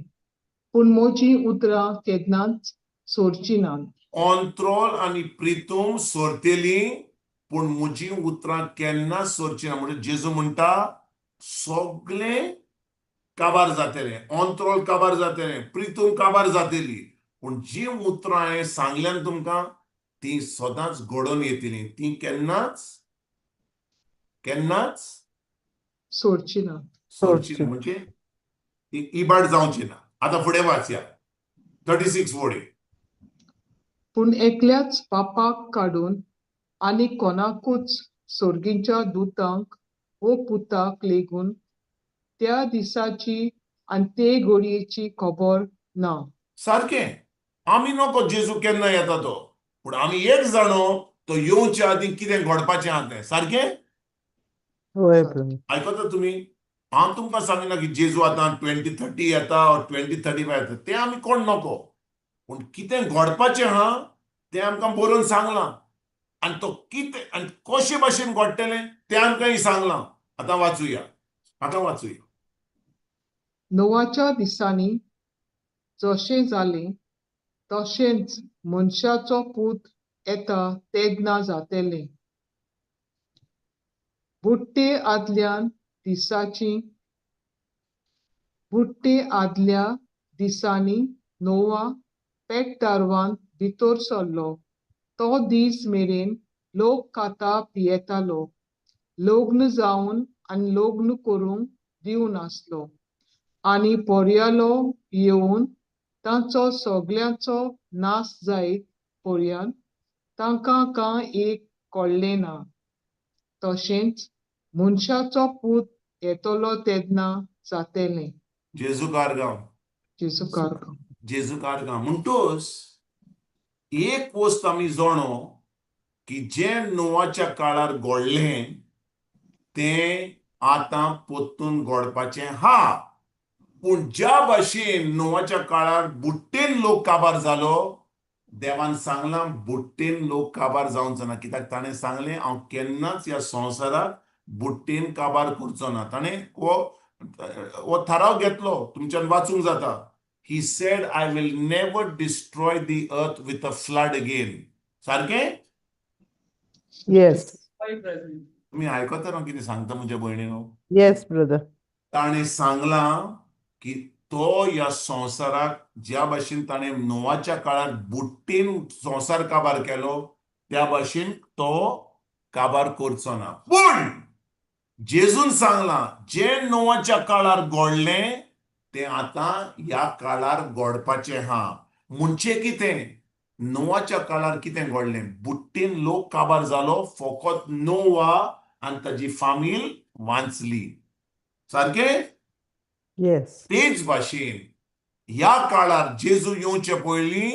पूण म्हजीं उतरां केन्नाच सोडची नात. अंत्रोल आनी प्रितूम सोरतेली, पूण म्हजी उतरां केन्नाच सोरची ना. म्हणजे जेजू म्हणटा, सगळे काबार जातले, अंत्रोल काबार जातले, प्रितूम काबार जातली, पूण जी उतरां हांवें सांगल्यान तुमकां, ती सदांच घडोवन येतली. ती केन्नाच केन्नाच सोडची ना. सोडची ना, म्हणजे ती इबाड जावची ना. आतां फुडें वाचया, 36 वोडी. पूण एकल्याच पापाक काडून आनी कोणाकूच, सोर्गीच्या दुतांक वो पुताक लेगून, त्या दिसाची आनी ते घडयेची खबर ना. सारकें. आमी नको जेजू केन्ना येता तो, पूण आमी एक जाणो, तो येवच्या आदीं कितें घडपाचें आहा तें. सारकें? वय ब्रदर. आयकता तुमी? हांव तुमकां सांगिना की जेजू आतां 2030 येता, 2035 येता, तें आमी कोण नको, पूण कितें घडपाचें आहा तें आमकां बरोवन सांगलां आनी तो कितें आनी कशे भाशेन घडटलें तें आमकांय सांगलां. आतां वाचुया, आतां वाचुया. नोवाच्या दिसांनी जशें जालें, तशेंच मनशाचो पूत येता तेन्ना जातलें. बुडटे आदल्या दिसांनी नोवा पेटदारवांत भितर सरलो तो दीस मेरेन लोक खाता पियेतालो, लग्न जावन आनी लग्न करूंक दिवन आसलो, आनी पर्यालो येवन तांचो सगळ्यांचो नाश जायत पर्यंत तांकां कांय एक कळ्ळें ना. तशेंच मनशाचो पूत येतलो तेन्ना जातलें. जेजू कारगांव. जेजू कारगांव. जेजू कारगांव. म्हणटूच एक वस्त आमी जाणो की जें नोवाच्या काळार घडलें तें आतां परतून घडपाचें हा. पूण ज्या भाशेन नोवाच्या काळार बुट्टेन लोक काबार जालो, देवान सांगलां, बुट्टेन लोक काबार जावचो ना. कित्याक ताणें सांगलें, हांव केन्नाच ह्या संवसाराक बुट्टेन काबार करचो ना. ताणें हो थाराव घेतलो. तुमच्यान वाचूंक जाता. He said, "I will never destroy the earth with a flood again." सारकें? येस. तुमी आयकता न्हू कितें सांगता, म्हज्या भयणीनो? Yes brother. ताणें सांगलां की तो ह्या संवसाराक, ज्या भाशेन ताणें नोवाच्या काळार बुट्टेन संवसार काबार केलो, त्या भाशेन तो काबार करचो ना. पूण जेजून सांगलां, जें नोवाच्या काळार घडलें तें आतां ह्या काळार घडपाचें हा. म्हणजे कितें? नोवाच्या काळार कितें घडलें? बुट्टेन लोक काबार जालो, फकत नोवा आनी ताजी फामील वांचली. सारकें? येस. तेच भाशेन ह्या काळार जेजू येवचे पयलीं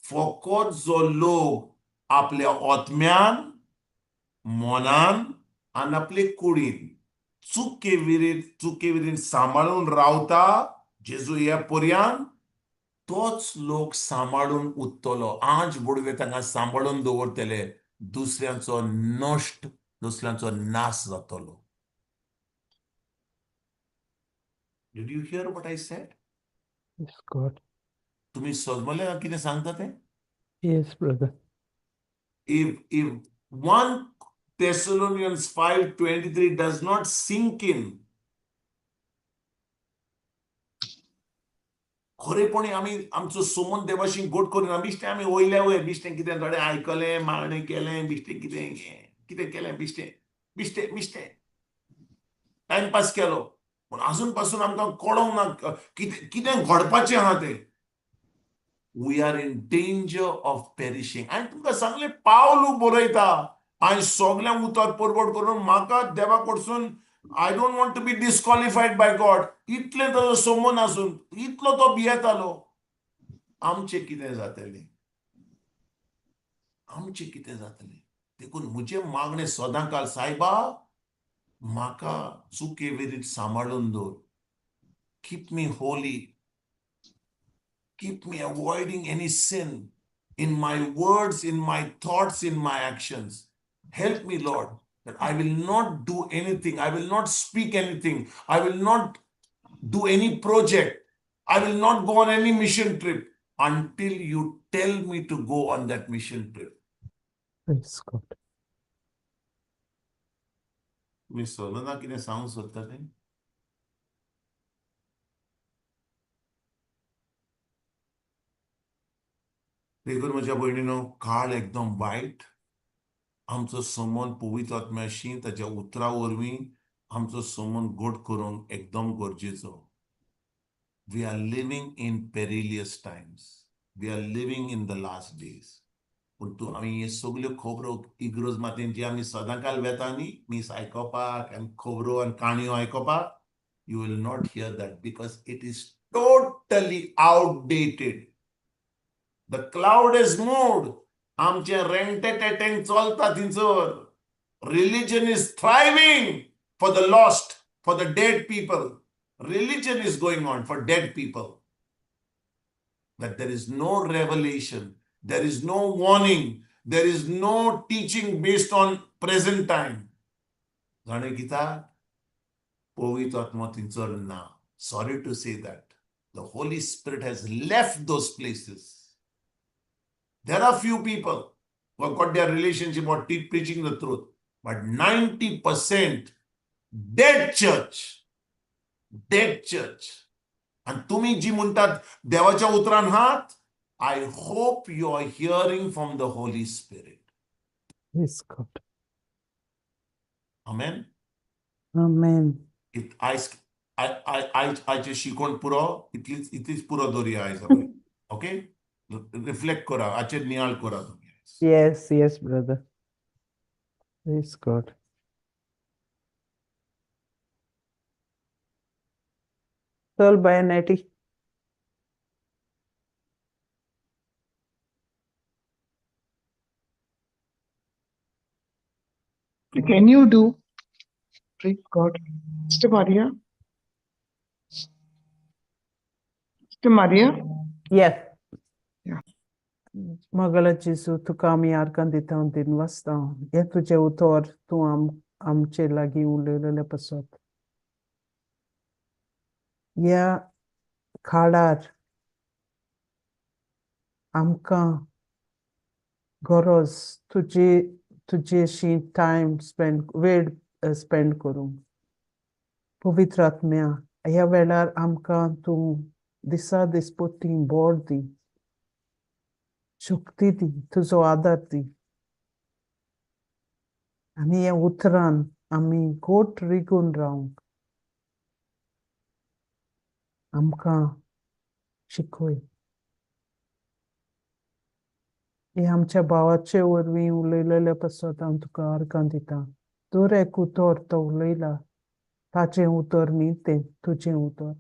फकत जो लोक आपल्या आत्म्यान, मनान आनी आपले कुडीन चुके विरीत सांबाळून रावता जेजू ह्या पर्यान, तोच लोक सांबाळून उरतलो. आज बुडवे तांकां सांबाळून दवरतले, दुसऱ्यांचो नश्ट, दुसऱ्यांचो नाश जातलो. Did you hear what I said? Yes God. तुमी समजले कितें सांगता तें? Yes brother. If 1 Thessalonians 5:23 does not sink in, खरेपणी आमी आमचो सोमून देवाशी गोड करिना. बिश्टें आमी वयल्या वयर बिश्टें कितें थोडें आयकलें, मागणें केलें, बिश्टें कितें कितें केलें, बिश्टें बिश्टें बिश्टें टायमपास केलो. पूण आजून पासून आमकां कळोंक ना कितें कितें घडपाचें आहा तें. We are in danger of perishing. हांवें तुमकां सांगलें, पावलू बरयता, हांवें सगळें उतर परवड करून म्हाका देवा कडसून I don't want to be disqualified by God. इतलें ताजो समोन आसून इतलो तो भियेतालो. आमचें कितें जातलें, आमचें कितें जातलें? देखून म्हजें मागणें सदां काल, सायबा म्हाका चुके वेरीत सांबाळून दवर. Keep me holy, keep me avoiding any sin in my words, in my thoughts, in my actions. Help me, Lord, that I will not do anything, I will not speak anything, I will not do any project, I will not go on any mission trip until you tell me to go on that mission trip. Praise God. तुमी सोलना कितें सांगूंक सोदता तें? देखून म्हज्या भयणीनो, काळ एकदम वायट. आमचो समन पवित्र आत्म्याशी ताच्या उतरा वरवीं आमचो समन गोड करूंक एकदम गरजेचो. We are living in perilous times, we are living in the last days. पूण तूं आमी हे सगल्यो खबरो इग्रोज मातयेन जे आमी सदांकाल वेता न्ही मीस आयकोपाक आनी खबरो आनी काणयो आयकोपाक, you will not hear that because it is totally outdated. The cloud is moved. आमचें रेंटेटेटेंग चलता थंयसर. Religion is thriving for the lost, for the dead people. Religion is going on for dead people. That there is no revelation, there is no warning, there is no teaching based on present time. जाणें कित्याक पवित्र आत्मा थंयसर ना. Sorry to say that. The Holy Spirit has left those places. There are few people who have got their relationship or preaching the truth, but 90% dead church, dead church. And तुम्ही जी म्हणतात देवाच्या उतरान हात, I hope you are hearing from the Holy Spirit. Praise God. Amen. Amen. आयज आयज आयचें शिकोण पुरो, इतलीच इतलीच पुरो दवरया आयज आपण. ओके, रिफ्लेक्ट करा, हाचेर नियाळ करा तुमी. Yes, yes, brother. Praise God. चल बाय नेटी. Can you do? Praise God. Sister Maria? Sister Maria? Yes. Yeah. मगळ जेजू, तुका आमी आर्गां दिता, दिनवासता हें तुजें उतर तूं आमचे लागीं उलयलेलें पासत. ह्या काळार आमकां गरज तुजी तुजेशी टायम स्पेंड, वेळ स्पेंड करूंक. पवित्र आत्म्या, ह्या वेळार आमकां तूं दिसा दिसपट्टी बोर दी, शक्ती दी, तुजो आदार दी आनी ह्या उतरान आमी गोट रिगून रावंक आमकां शिकय. हे आमच्या भावाचे वरवीं उलयलेले पासत हांव तुका आर्गां दिता. दर एक उतर तो उलयला ताचें उतर न्ही तें तुजें उतर.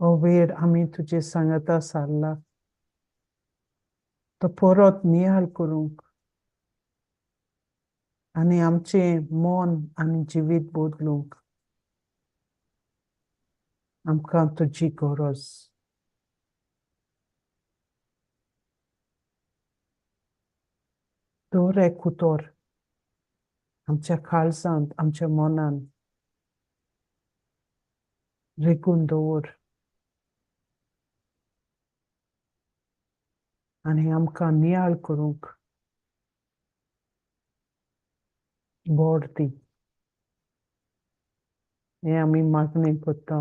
हो वेळ आमी तुजे सांगाता सारला तो परत नियाळ करूंक आनी आमचें मन आनी जिवीत बदलूंक आमकां तुजी गरज. दर एक उतर आमच्या काळजांत, आमच्या मनान रिगून दवर आनी आमकां नियाळ करूंक बोर दी. हें आमी मागणें कोत्ता.